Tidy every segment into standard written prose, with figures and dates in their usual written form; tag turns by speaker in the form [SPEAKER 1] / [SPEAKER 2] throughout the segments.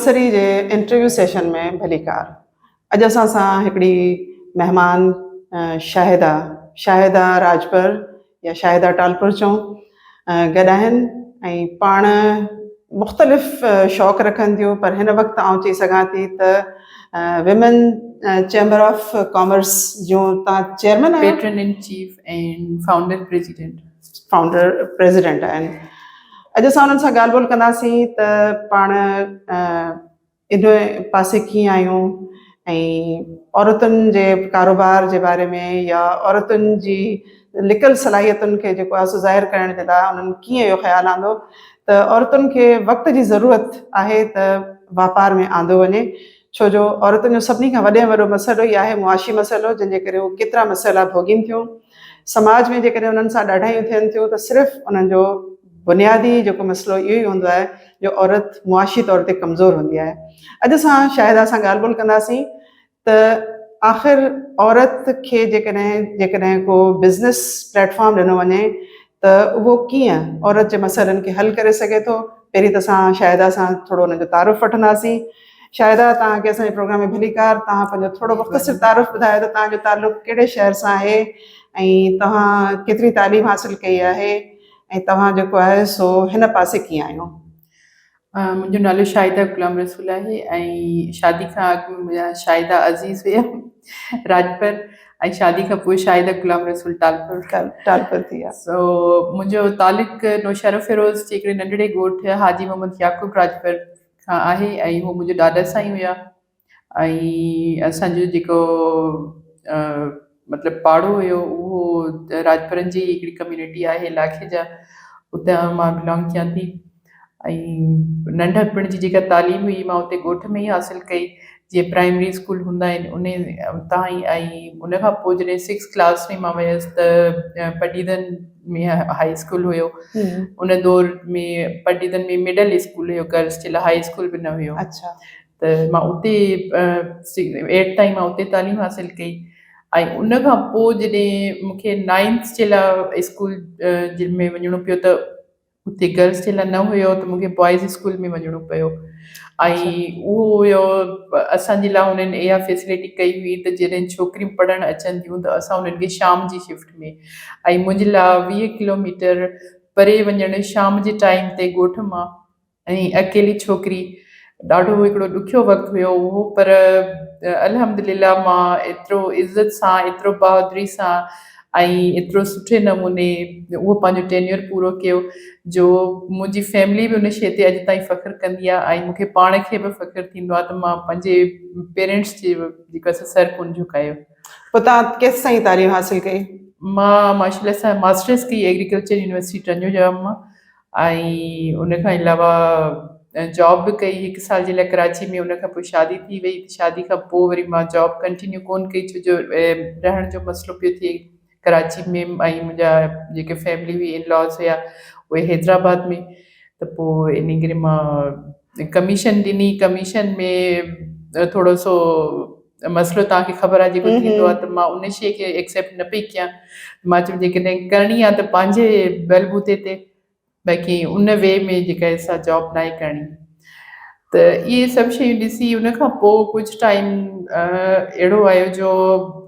[SPEAKER 1] Compulsory جي interview session ۾ ڀليڪار. اڄ اسان سان هڪڙي مهمان شاهده شاهده راڄپر يا شاهده ٽالپر چئون گڏ آهن ۽ پاڻ مختلف شوق رکن ٿيون پر هن وقت آئون چئي سگهان ٿي ته ويمن چيمبر آف ڪامرس جون تان چيئرمين آهيو؟
[SPEAKER 2] Patron in chief ۽ founder president.
[SPEAKER 1] Founder president آهن. اڄ اسان انهن سان ڳالهه ٻولهه ڪنداسين ته پاڻ ان پاسي ڪيئن آيون ۽ عورتن جي ڪاروبار جي باري ۾ يا عورتن جي لڪل صلاحيتن کي جيڪو آهي سو ظاهر ڪرڻ جي لاء انهن ڪيئن اهو خيال آندو ته عورتن کي وقت جي ضرورت آهي ته واپار ۾ آندو وڃي ڇو جو عورتن جو سڀني کان وڏي ۾ وڏو مسئلو ئي آهي معاشي مسئلو جنهن جي ڪري هو ڪيترا مسئلا ڀوڳين ٿيون. سماج ۾ جيڪڏهن انهن سان ڏاڍايون ٿين ٿيون ته صرف انهن جو بنيادي جيڪو مسئلو اهو ئي هوندو آهي جو عورت معاشي طور تي ڪمزور هوندي آهي. اڄ اسان شاهده سان ڳالهه ٻولهه ڪنداسين ته آخر عورت کي جيڪڏهن جيڪڏهن ڪو بزنس پليٽ فارم ڏنو وڃي ته اهو ڪيئن عورت جي مسئلن کي حل ڪري سگهي ٿو. پهرين ته اسان شاهده سان ٿورو ان جو تعارف وٺنداسين. شاهده توهان کي اسان جي پروگرام ۾ ڀليڪار. توهان پنهنجو ٿورو مختصر تعارف ٻڌايو ته توهان جو تعلق ڪهڙي شهر سان آهي ۽ توهان ڪيتري تعليم حاصل ڪئي آهي ۽ توهان جيڪو آهي سو هن پاسي ڪيئن آيو؟
[SPEAKER 2] منهنجو نالو شاهده غلام رسول آهي ۽ شادي کان اڳ منهنجا شاهده عزيز هيا راڄپر ۽ شادي کان پوء شاهده غلام رسول ٽالپر
[SPEAKER 1] ٽالپر ٿي ويا.
[SPEAKER 2] سو منهنجو تعلق نوشهروفيروز جي هڪڙي ننڍڙي ڳوٺ حاجي محمد يعقوب راڄپر کان آهي ۽ هو منهنجو ڏاڏا سائين هيا ۽ اسان جو جيڪو مطلب پاڙو هيو اهو راڄپرن جي هڪڙي ڪميونٽي آهي لاکي جا اتان مان بلانگ ٿيان ٿي ۽ ننڍپڻ جي جيڪا تعليم هئي مان اتي ڳوٺ ۾ ئي حاصل ڪئي جيئن پرائمري اسڪول هوندا آهن ان اتان ئي ۽ ان کان پوء جڏهن سڪس ڪلاس ۾ مان ويس ته پڊيدن ۾ هائي اسڪول هيو ان دور ۾ پڊيدن ۾ مڊل اسڪول هيو گرلس جي لاء هائي اسڪول به نه هيو
[SPEAKER 1] اڇا
[SPEAKER 2] ته مان اتي ايٽ تائين مان اتي تعليم حاصل ڪئي ۽ ان کان پوء جڏهن مونکي نائنٿ جي لاء اسڪول ۾ وڃڻو پيو ته اتي گرلس جي لاء نه هيو ته مونکي بوائز اسڪول ۾ وڃڻو پيو ۽ اهو هيو اسان جي لاء هنن اها فيسلٽي ڪئي هئي ته جڏهن ڇوڪريون پڙهڻ اچن ٿيون ته اسان انهن کي شام جي شفٽ ۾ ۽ منهنجي لاء 20 ڪلوميٽر پري وڃڻ شام جي ٽائيم تي ڳوٺ مان ۽ اڪيلي ڇوڪري ڏاڍو هڪڙو ڏکيو وقت هيو اهو پر الحمدلله مان ايترو عزت سان ايترو بهادري سان ۽ ايترو سٺي نموني اهو پنهنجو ٽينيور پورو ڪيو جو منهنجي فيملي به ان شيء تي اڄ تائين فخر ڪندي آهي ۽ مون کي پاڻ کي به فخر ٿيندو آهي ته مان پنهنجي پيرنٽس جي جيڪو آهي سر ڪونه جهڪايو.
[SPEAKER 1] پوء توهان ڪيستائين تعليم حاصل ڪئي؟
[SPEAKER 2] مان ماشاءالله سان ماسٽرس ڪئي ايگريڪلچر يونيورسٽي ٽنڊو ڄام مان ۽ ان کان علاوه جاب به ڪئي هڪ سال جي لاء ڪراچي ۾ ان کان پوء شادي ٿي وئي ته شادي کان پوء وري مان جاب ڪنٽينيو ڪون ڪئي ڇو جو رهڻ جو مسئلو پيو ٿئي ڪراچي ۾ ۽ منهنجا جيڪي فيملي هئي ان لاز هيا اهي حيدرآباد ۾ ته پوء ان ڪري مان ڪميشن ڏني ڪميشن ۾ ٿورو سو مسئلو توهان کي خبر آهي جيڪو ٿيندو آهي ته مان ان شيء کي ايڪسيپٽ نه پئي ڪيان مان چيم جيڪڏهن ڪرڻي آهي ته پنهنجي بل بوتي تي باقي ان وي ۾ جيڪا سا جاب ناهي ڪرڻي ته اهي سڀ شيون ڏسي ان کان پوء ڪجهه ٽائيم اهڙو آيو جو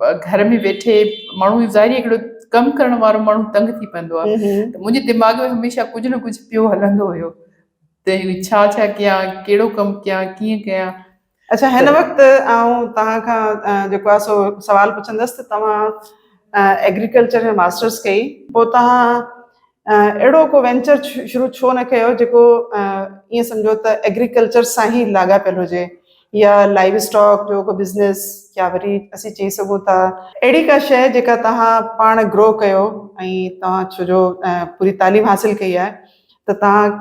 [SPEAKER 2] گهر ۾ ويٺي ماڻهو ظاهري هڪڙو ڪم ڪرڻ وارو ماڻهو تنگ ٿي پوندو آهي ته منهنجي دماغ ۾ هميشه ڪجهه نه ڪجهه پيو هلندو هيو ته ڇا ڇا ڪيان ڪهڙو ڪم ڪيان ڪيئن ڪيان
[SPEAKER 1] اڇا هن وقت آئون توهان کان جيڪو آهي سو سوال پڇندس ته توهان ايگريڪلچر ۾ ماسٽرس ڪئي پوء توهان اهڙو ڪو وينچر شروع ڇو نه ڪيو جيڪو ائين سمجهو ته ايگريڪلچر سان ئي لاڳاپيل هجي يا لائيو اسٽاڪ جو ڪو بزنس يا وري اسين چئي سگهون ٿا اهڙي ڪا شيء جيڪا توهان پاڻ گرو ڪيو ۽ توهان ڇو جو پوري تعليم حاصل ڪئي آهي ته توهان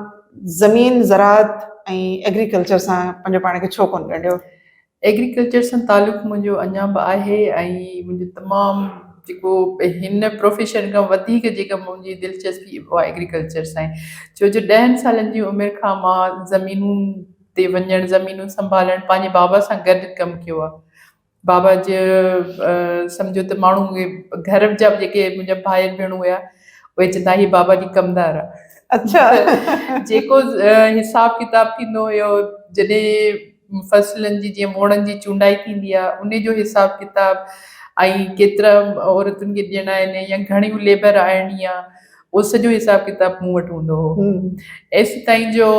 [SPEAKER 1] زمين، زراعت ۽ ايگريڪلچر سان پنهنجو پاڻ کي ڇو ڪونه ڳنڍيو؟
[SPEAKER 2] ايگريڪلچر سان تعلق منهنجو اڃا به آهي ۽ منهنجو تمام جيڪو هن پروفيشن کان وڌيڪ جيڪا منهنجي دلچسپي اها ايگريڪلچر سان آهي ڇو جو ڏهن سالن جي عمر کان مان زمينون تي وڃڻ زمينون سنڀالڻ پنهنجي بابا سان گڏ ڪم ڪيو آهي بابا جي سمجهو ته ماڻهو گهر جا به جيڪي منهنجا ڀائر ڀيڻون هيا اهي چوندا هي بابا جي ڪمدار آ.
[SPEAKER 1] اڇا.
[SPEAKER 2] جيڪو حساب ڪتاب ٿيندو هيو جڏهن فصلن جي جيئن موڙن جي چونڊائي ٿيندي آهي ان جو حساب ڪتاب ۽ ڪيترا عورتن کي ڏيڻا آهن يا گهڻيون ليبر آڻڻي آهي اهو سڄو حساب ڪتاب مون وٽ هوندو هو. ايستائين جو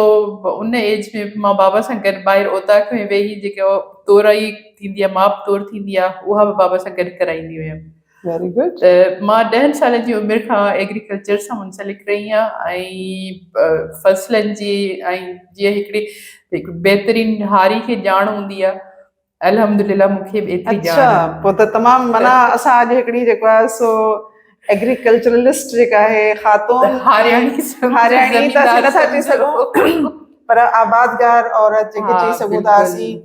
[SPEAKER 2] ان ايج ۾ به مان بابا سان گڏ ٻاهر اوطاق ۾ ويهي جيڪا تورائي ٿيندي آهي ماپ تور ٿيندي آهي اها به بابا سان گڏ ڪرائيندي هيم.
[SPEAKER 1] Very good.
[SPEAKER 2] ته مان ڏهن سالن جي عمر کان ايگريڪلچر سان منسلڪ رهي آهيان ۽ فصلن جي ۽ جيئن هڪڙي هڪ بهترين هاري کي ڄاڻ هوندي آهي الحمدلله مون کي به ايتري ڄاڻ
[SPEAKER 1] اڇا پوء ته تمام معنيٰ اسان اڄ هڪڙي جيڪو آهي سو ايگريڪلچرلسٽ جيڪا آهي خاتون
[SPEAKER 2] هارياڻي
[SPEAKER 1] هارياڻي ته اسين نٿا چئي سگهون پر آبادگار عورت جيڪي چئي سگهون ٿا اسين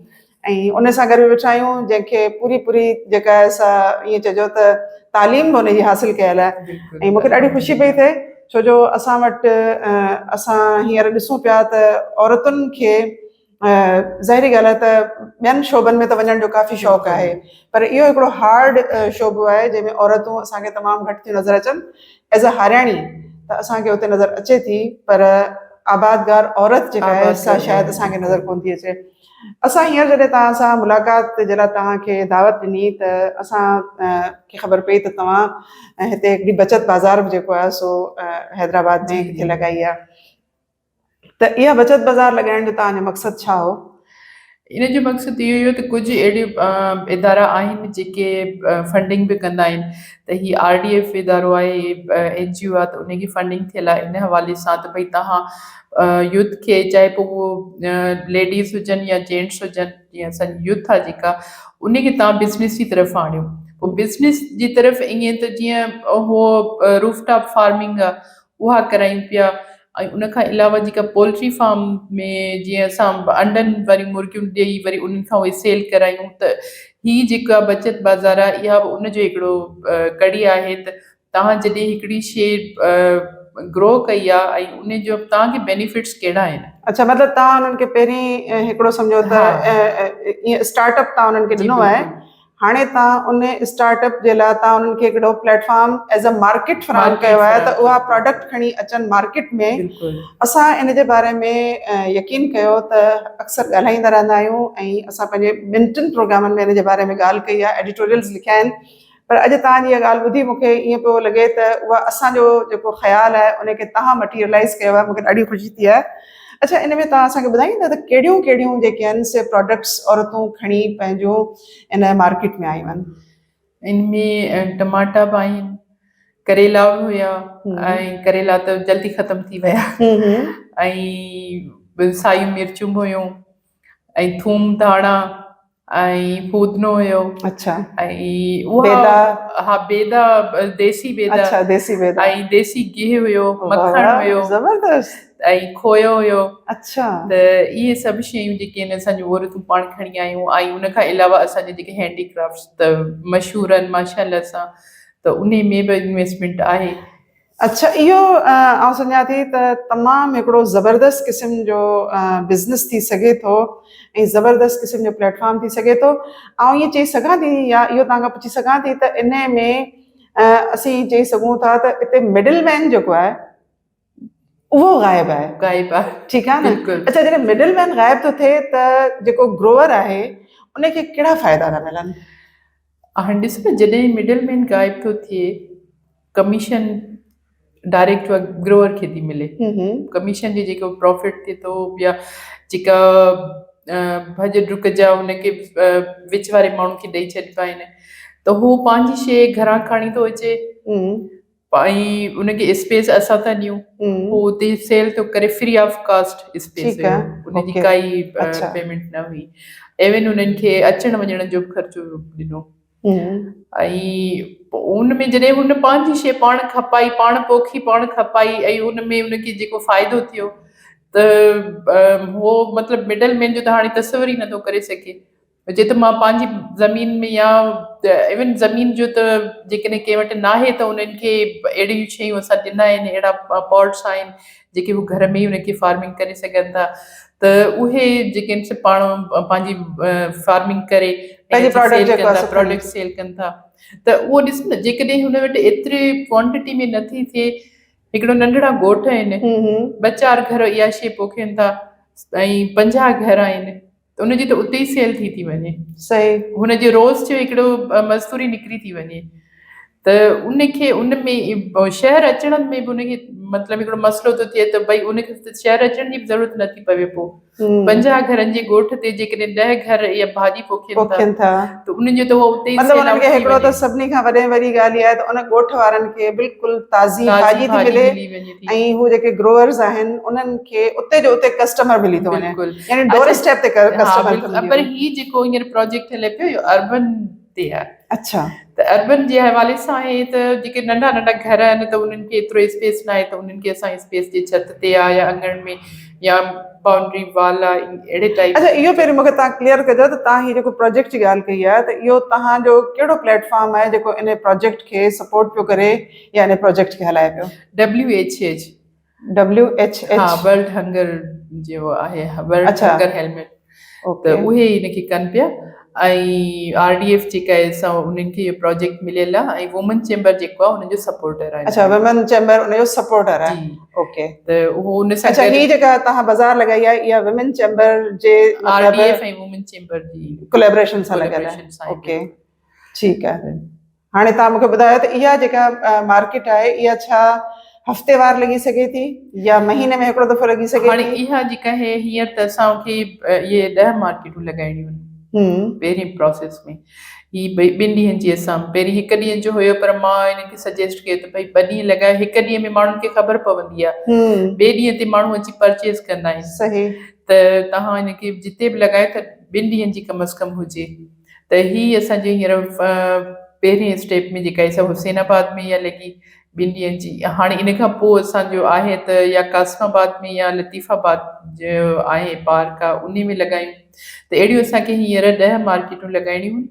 [SPEAKER 1] ۽ ان سان گڏ به ويٺا آهيون جنهن کي پوري پوري جيڪا آهي سا ائين چئجو ته تعليم به ان جي حاصل ڪيل آهي ۽ مون کي ڏاڍي خوشي پئي ٿئي ڇو جو اسان وٽ اسان هينئر ڏسون پيا ته عورتن کي ظاهري ڳالهه آهي ته ٻين شعبن ۾ ته وڃڻ جو ڪافي شوق آهي پر اهو هڪڙو هارڊ شعبو آهي جنهن ۾ عورتون اسان کي تمام گهٽ ٿيون نظر اچن ايز اي هارياڻي ته اسان کي اتي نظر اچي ٿي پر آبادگار عورت جيڪا آهي سا شايد اسان کي نظر ڪون ٿي اچي اسان هينئر جڏهن توهان سان ملاقات جي لاء توهان کي دعوت ڏني ته اسان کي خبر پئي ته توهان هتي هڪڙي بچت بازار به جيڪو آهي سو حيدرآباد ۾ ڪٿي لڳائي آهي ته اها بچت بازار لڳائڻ جو توهان جو مقصد ڇا هو؟
[SPEAKER 2] ان جو مقصد اهو هيو ته ڪجهه اهڙيون ادارا آهن جيڪي فنڊنگ به ڪندا آهن ته هي آر ڊي ايف ادارو آهي اين جي او آهي ته ان کي فنڊنگ ٿيل آهي ان حوالي سان ته ڀئي توهان يوٿ کي چاهي پوء اهو ليڊيز هجن يا جينٽس هجن جيئن اسان جي يوٿ آهي جيڪا ان کي توهان بزنس جي طرف آڻيو پوء بزنس جي طرف ائين ته جيئن هو روف ٽاپ فارمنگ آهي اها ڪرايون پيا ۽ ان کان علاوه جيڪا پولٽري فارم ۾ جيئن اسان انڊن واريون مرغيون ڏيئي وري انهن کان اهي سيل ڪرايون ته هي جيڪا بچت بازار آهي اها به ان جو هڪڙو ڪڙي آهي ته توهان جڏهن هڪڙي شي گرو ڪئي آهي ۽ ان جو توهان کي بينيفٽس ڪهڙا آهن.
[SPEAKER 1] اڇا مطلب توهان انهن کي پهرين هڪڙو سمجهو ته ائين اسٽارٽ اپ توهان انهن کي ڏنو آهي هاڻي تان ان اسٽارٽ اپ جي لاء تان انهن کي هڪڙو platform as a market فراهم ڪيو آهي ته اها پراڊڪٽ کڻي اچن مارڪيٽ ۾ اسان ان جي باري ۾ يقين ڪيو ته اڪثر ڳالهائيندا رهندا آهيون ۽ اسان پنهنجي ٻن ٽن پروگرامن ۾ ان جي باري ۾ ڳالهه ڪئي آهي ايڊيٽوريلز لکيا آهن پر اڄ توهان جي اها ڳالهه ٻڌي مون کي ائين پيو لڳي ته اها اسان جو جيڪو خيال آهي ان کي توهان مٽيريلائز ڪيو آهي مون کي ڏاڍي خوشي ٿي آهي اڇا ان ۾ توهان اسان کي ٻڌائيندا ته ڪهڙيون ڪهڙيون جيڪي آهن سي پراڊڪٽس عورتون کڻي پنهنجون ان مارڪيٽ ۾ آيون آهن.
[SPEAKER 2] ان ۾ ٽماٽا به آهن، ڪريلا به هيا ۽ ڪريلا ته جلدي ختم ٿي ويا ۽ سايون مرچون به هيون ۽ ٿوم ڌاڻا ۽ ڦودنو هيو.
[SPEAKER 1] اڇا.
[SPEAKER 2] ۽ اها
[SPEAKER 1] بيدا.
[SPEAKER 2] ها بيدا ديسي بيدا.
[SPEAKER 1] اڇا ديسي بيدا.
[SPEAKER 2] ۽ ديسي گيهه هيو، مکڻ هيو.
[SPEAKER 1] زبردست.
[SPEAKER 2] ۽ کويو هيو.
[SPEAKER 1] اڇا.
[SPEAKER 2] ته اهي سڀ شيون جيڪي آهن اسان جون عورتون پاڻ کڻي آيون ۽ ان کان علاوه اسان جا جيڪي هينڊي ڪرافٽس ته مشهور آهن ماشاء الله سان ته انهي ۾ به انويسٽمينٽ آهي.
[SPEAKER 1] اڇا اهو آئون سمجهان ٿي ته تمام هڪڙو زبردست قسم جو بزنس ٿي سگهي ٿو ۽ زبردست قسم جو پليٽ فارم ٿي سگهي ٿو آئون ائين چئي سگهان ٿي يا اهو توهان کان پڇي سگهان ٿي ته انهي ۾ اسين چئي سگهون ٿا ته اتي مڊل مين جيڪو آهي اهو غائب آهي
[SPEAKER 2] غائب آهي
[SPEAKER 1] ٺيڪ آهي نه اڇا جڏهن مڊل مين غائب ٿو ٿئي ته جيڪو گروئر آهي ان کي ڪهڙا فائدا ٿا ملن؟
[SPEAKER 2] هاڻي ڏس نه جڏهن مڊل مين غائب ٿو ٿئي ڪميشن ڊائريڪٽ گروئر کي ٿي ملي ڪميشن جي جيڪو پرافٽ ٿئي ٿو يا جيڪا ڀڄ ڊڪ جا ان کي وچ واري ماڻهو کي ڏئي ڇڏبا آهن ته هو پنهنجي شيء گهران کڻي ٿو اچي ۽ ان کي اسپيس اسان ٿا ڏيون هو اتي سيل ٿو ڪري فري آف ڪاسٽ اسپيس هيو ان جي ڪائي پيمينٽ نه هئي ايون انهن کي اچڻ وڃڻ جو به خرچو ڏنو ۽ ان ۾ جڏهن هن پنهنجي شي پاڻ کپائي پاڻ پوکي پاڻ کپائي ۽ ان ۾ ان کي جيڪو فائدو ٿيو ته هو مطلب مڊل مين جو ته هاڻي تصور ئي نٿو ڪري سگهي چئي ته مان پنهنجي زمين ۾ يا ايون زمين جو ته جيڪڏهن ڪنهن وٽ ناهي ته انهن کي اهڙيون شيون اسان ڏنا آهن اهڙا پاٽس آهن جيڪي هو گهر ۾ ئي ان کي فارمنگ ڪري سگهن ٿا ته اهي جيڪي آهن سي پاڻ پنهنجي فارمنگ ڪري پراڊڪٽ سيل ڪن ٿا ته اهو ڏس نه جيڪڏهن هن وٽ ايتري ڪوانٽٽي ۾ نٿي ٿئي هڪڙو ننڍڙا ڳوٺ آهن ٻه چار گهر اها شي پوکين ٿا ۽ 50 گهر آهن ته ان جي ته اتي ئي سيل ٿي ٿي وڃي.
[SPEAKER 1] صحيح.
[SPEAKER 2] هن جي روز جو هڪڙو مزدوري نڪري ٿي وڃي ته ان کي ان ۾ شهر اچڻ ۾ به ان کي مطلب هڪڙو مسئلو ٿو ٿئي ته ڀئي ان کي شهر اچڻ جي به ضرورت نٿي پوي پوء 50 گهرن جي ڳوٺ تي جيڪڏهن 10 گهر اها ڀاڄي پوکين ٿا ته انهن جو ته اهو اتي ئي
[SPEAKER 1] مطلب انهن کي هڪڙو ته سڀني کان وڏي وڏي ڳالهه اها آهي ته ان ڳوٺ وارن کي بلڪل تازي ڀاڄي ٿي ملي ۽ هو جيڪي گروئرز آهن انهن کي اتي جو اتي ڪسٽمر ملي ٿو وڃي يعني ڊور اسٽيپ تي ڪسٽمر ٿو ملي
[SPEAKER 2] پر هي جيڪو هينئر پروجيڪٽ هلي پيو اهو اربن تي آهي.
[SPEAKER 1] اڇا.
[SPEAKER 2] ته اربن جي حوالي سان آهي ته جيڪي ننڍا ننڍا گهر آهن ته انهن کي ايترو اسپيس ناهي ته انهن کي اسان اسپيس جي ڇت تي آ يا اڱڻ ۾ يا بائونڊري وال آ اهڙي ٽائيپ.
[SPEAKER 1] اڇا اهو پهريون مونکي توهان ڪليئر ڪجو ته توهان هي جيڪو پروجيڪٽ جي ڳالهه ڪئي آهي ته اهو توهان جو ڪهڙو پليٽ فارم آهي جيڪو ان پروجيڪٽ کي سپورٽ پيو ڪري يا ان پروجيڪٽ کي هلائي پيو؟
[SPEAKER 2] W H H.
[SPEAKER 1] W H H.
[SPEAKER 2] ها ورلڊ هنگر جو آهي ورلڊ هنگر هيلميٽ ته اهي ان کي ڪن پيا ۽ آر ڊي ايف جيڪا آهي سا انهن کي اهو پروجيڪٽ مليل آهي ۽ وومن چيمبر جيڪو آهي ان جو سپورٽر آهي.
[SPEAKER 1] اڇا وومن چيمبر ان جو سپورٽر آهي اوڪي
[SPEAKER 2] ته اهو ان سان
[SPEAKER 1] اڇا هي جيڪا توهان بازار لڳائي آهي اها وومن چيمبر جي
[SPEAKER 2] R D F ۽ women chamber جي
[SPEAKER 1] ڪوليبريشن سان لڳل آهي اوڪي ٺيڪ آهي هاڻي توهان مونکي ٻڌايو ته اها جيڪا مارڪيٽ آهي اها ڇا هفتيوار لڳي سگهي ٿي يا مهيني ۾ هڪڙو دفعو لڳي سگهي
[SPEAKER 2] هاڻي اها جيڪا آهي هينئر ته اسان کي اهي 10 مارڪيٽون لڳائڻيون آهن پهرين پروسيس ۾ هي ٻئي ٻن ڏينهن جي اسان پهرين هڪ ڏينهن جو هيو پر مان انهن کي سجيسٽ ڪيو ته ڀئي ٻه ڏينهن لڳايو هڪ ڏينهن ۾ ماڻهن کي خبر پوندي آهي ٻئي ڏينهن تي ماڻهو اچي پرچيز ڪندا آهن
[SPEAKER 1] صحيح
[SPEAKER 2] ته توهان ان کي جتي به لڳايو ته ٻن ڏينهن جي ڪم از ڪم هجي ته هي اسان جي هينئر پهرين اسٽيپ ۾ جيڪا سا حسين آباد ۾ اها لڳي ٻن ڏينهن جي هاڻي ان کان پوء اسان جو آهي ته يا قاسم آباد ۾ يا لطيف آباد جو آهي پارڪ آهي ان ۾ لڳايون ته اهڙيون اسان کي هينئر 10 مارڪيٽون لڳائڻيون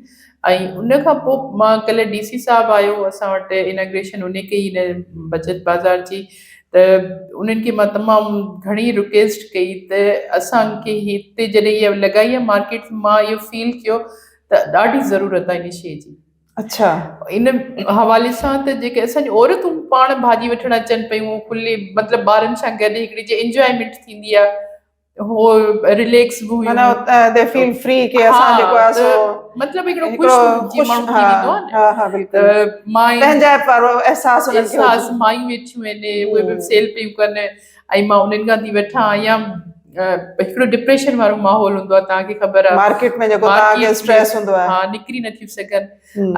[SPEAKER 2] آهن ۽ ان کان پوء مان ڪلهه ڊي سي صاحب آيو اسان وٽ اناگريشن ان ڪئي هن بچت بازار جي ته انهن کي مان تمام گهڻي رڪويسٽ ڪئي ته اسان کي هتي جڏهن اها لڳائي آهي مارڪيٽ مان اهو فيل ڪيو ته ڏاڍي ضرورت آهي ان شيء جي.
[SPEAKER 1] اڇا.
[SPEAKER 2] ان حوالي سان ته جيڪي اسان جون عورتون پاڻ ڀاڄي وٺڻ اچن پيون کلي مطلب ٻارن سان گڏ هڪڙي جي انجوائمينٽ ٿيندي آهي هو رليڪس به هيون
[SPEAKER 1] معنيٰ the feel free ڪي اسان جيڪو آهي سو
[SPEAKER 2] مطلب هڪڙو خوش جي ماڻهو ٿي ويندو آهي
[SPEAKER 1] ها ها بلڪل
[SPEAKER 2] ته مائي
[SPEAKER 1] پنهنجائپ وارو احساس
[SPEAKER 2] انهن کي احساس مايون ويٺيون آهن اهي به سيل پيون ڪن ۽ مان انهن کان ٿي وٺان يا هڪڙو ڊپريشن وارو ماحول هوندو آهي توهان کي خبر آهي
[SPEAKER 1] مارڪيٽ ۾ جيڪو توهان کي اسٽريس هوندو آهي
[SPEAKER 2] ها نڪري نٿيون سگهن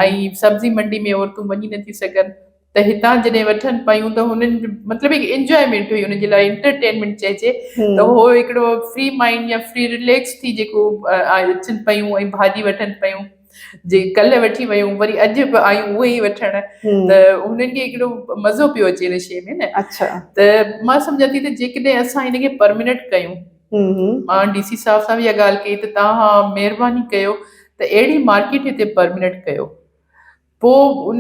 [SPEAKER 2] ۽ سبزي منڊي ۾ عورتون وڃي نٿيون سگهن ته هتان جڏهن وٺن پيون ته هنن مطلب هڪ انجوائمينٽ هئي انهن جي لاء انٽرٽينمينٽ چئجي ته هو هڪڙو فري مائنڊ يا فري رليڪس ٿي جيڪو اچن پيون ۽ ڀاڄي وٺن پيون جي ڪلهه وٺي ويون وري اڄ به آيون اهي ئي وٺڻ ته هنن کي هڪڙو مزو پيو اچي ان شيء ۾ نه
[SPEAKER 1] اڇا
[SPEAKER 2] ته مان سمجهان ٿي ته جيڪڏهن اسان هن کي پرماننٽ ڪيون مان ڊي سي صاحب سان به اها ڳالهه ڪئي ته توهان مهرباني ڪيو ته اهڙي مارڪيٽ هتي پرماننٽ ڪيو پوء ان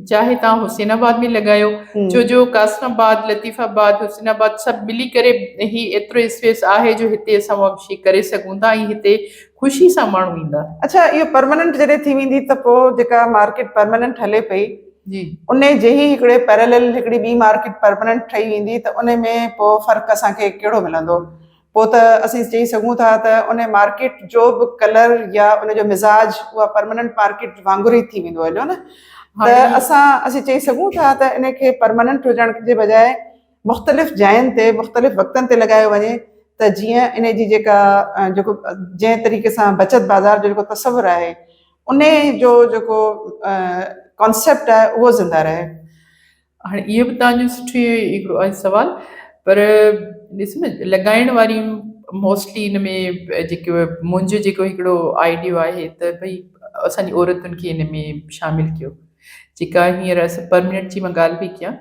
[SPEAKER 2] چاهي توهان حسين آباد ۾ لڳايو ڇو جو قاسم آباد لطيف آباد حسين آباد سڀ ملي ڪري هي ايترو اسپيس آهي جو هتي اسان اها شي ڪري سگهون ٿا ۽ هتي خوشي سان ماڻهو ايندا.
[SPEAKER 1] اڇا اهو پرماننٽ جڏهن ٿي ويندي ته پوء جيڪا مارڪيٽ پرماننٽ هلي پئي
[SPEAKER 2] جي
[SPEAKER 1] ان جي ئي هڪڙي پيرالل هڪڙي ٻي مارڪيٽ پرماننٽ ٺهي ويندي ته ان ۾ پوء فرق اسان کي ڪهڙو ملندو پوء ته اسين چئي سگهون ٿا ته ان مارڪيٽ جو به ڪلر يا ان جو مزاج اها پرماننٽ مارڪيٽ وانگر ئي ٿي ويندو هليو نه ته اسان اسين چئي سگهون ٿا ته ان کي پرماننٽ هجڻ جي بجاء مختلف جاين تي مختلف وقتن تي لڳايو وڃي ته جيئن ان جي جيڪا جيڪو جنهن طريقي سان بچت بازار جو جيڪو تصور آهي ان جو جيڪو ڪانسيپٽ آهي اهو زنده رهي.
[SPEAKER 2] هاڻي اهو به توهان جو سٺو هڪڙو آهي سوال پر ڏس نه لڳائڻ واري موسٽلي ان ۾ جيڪي منهنجو جيڪو هڪڙو آئيڊيو آهي ته ڀئي اسان جي عورتن کي ان ۾ شامل ڪيو جيڪا هينئر اسان پرمننٽ جي مان ڳالهه پئي ڪيان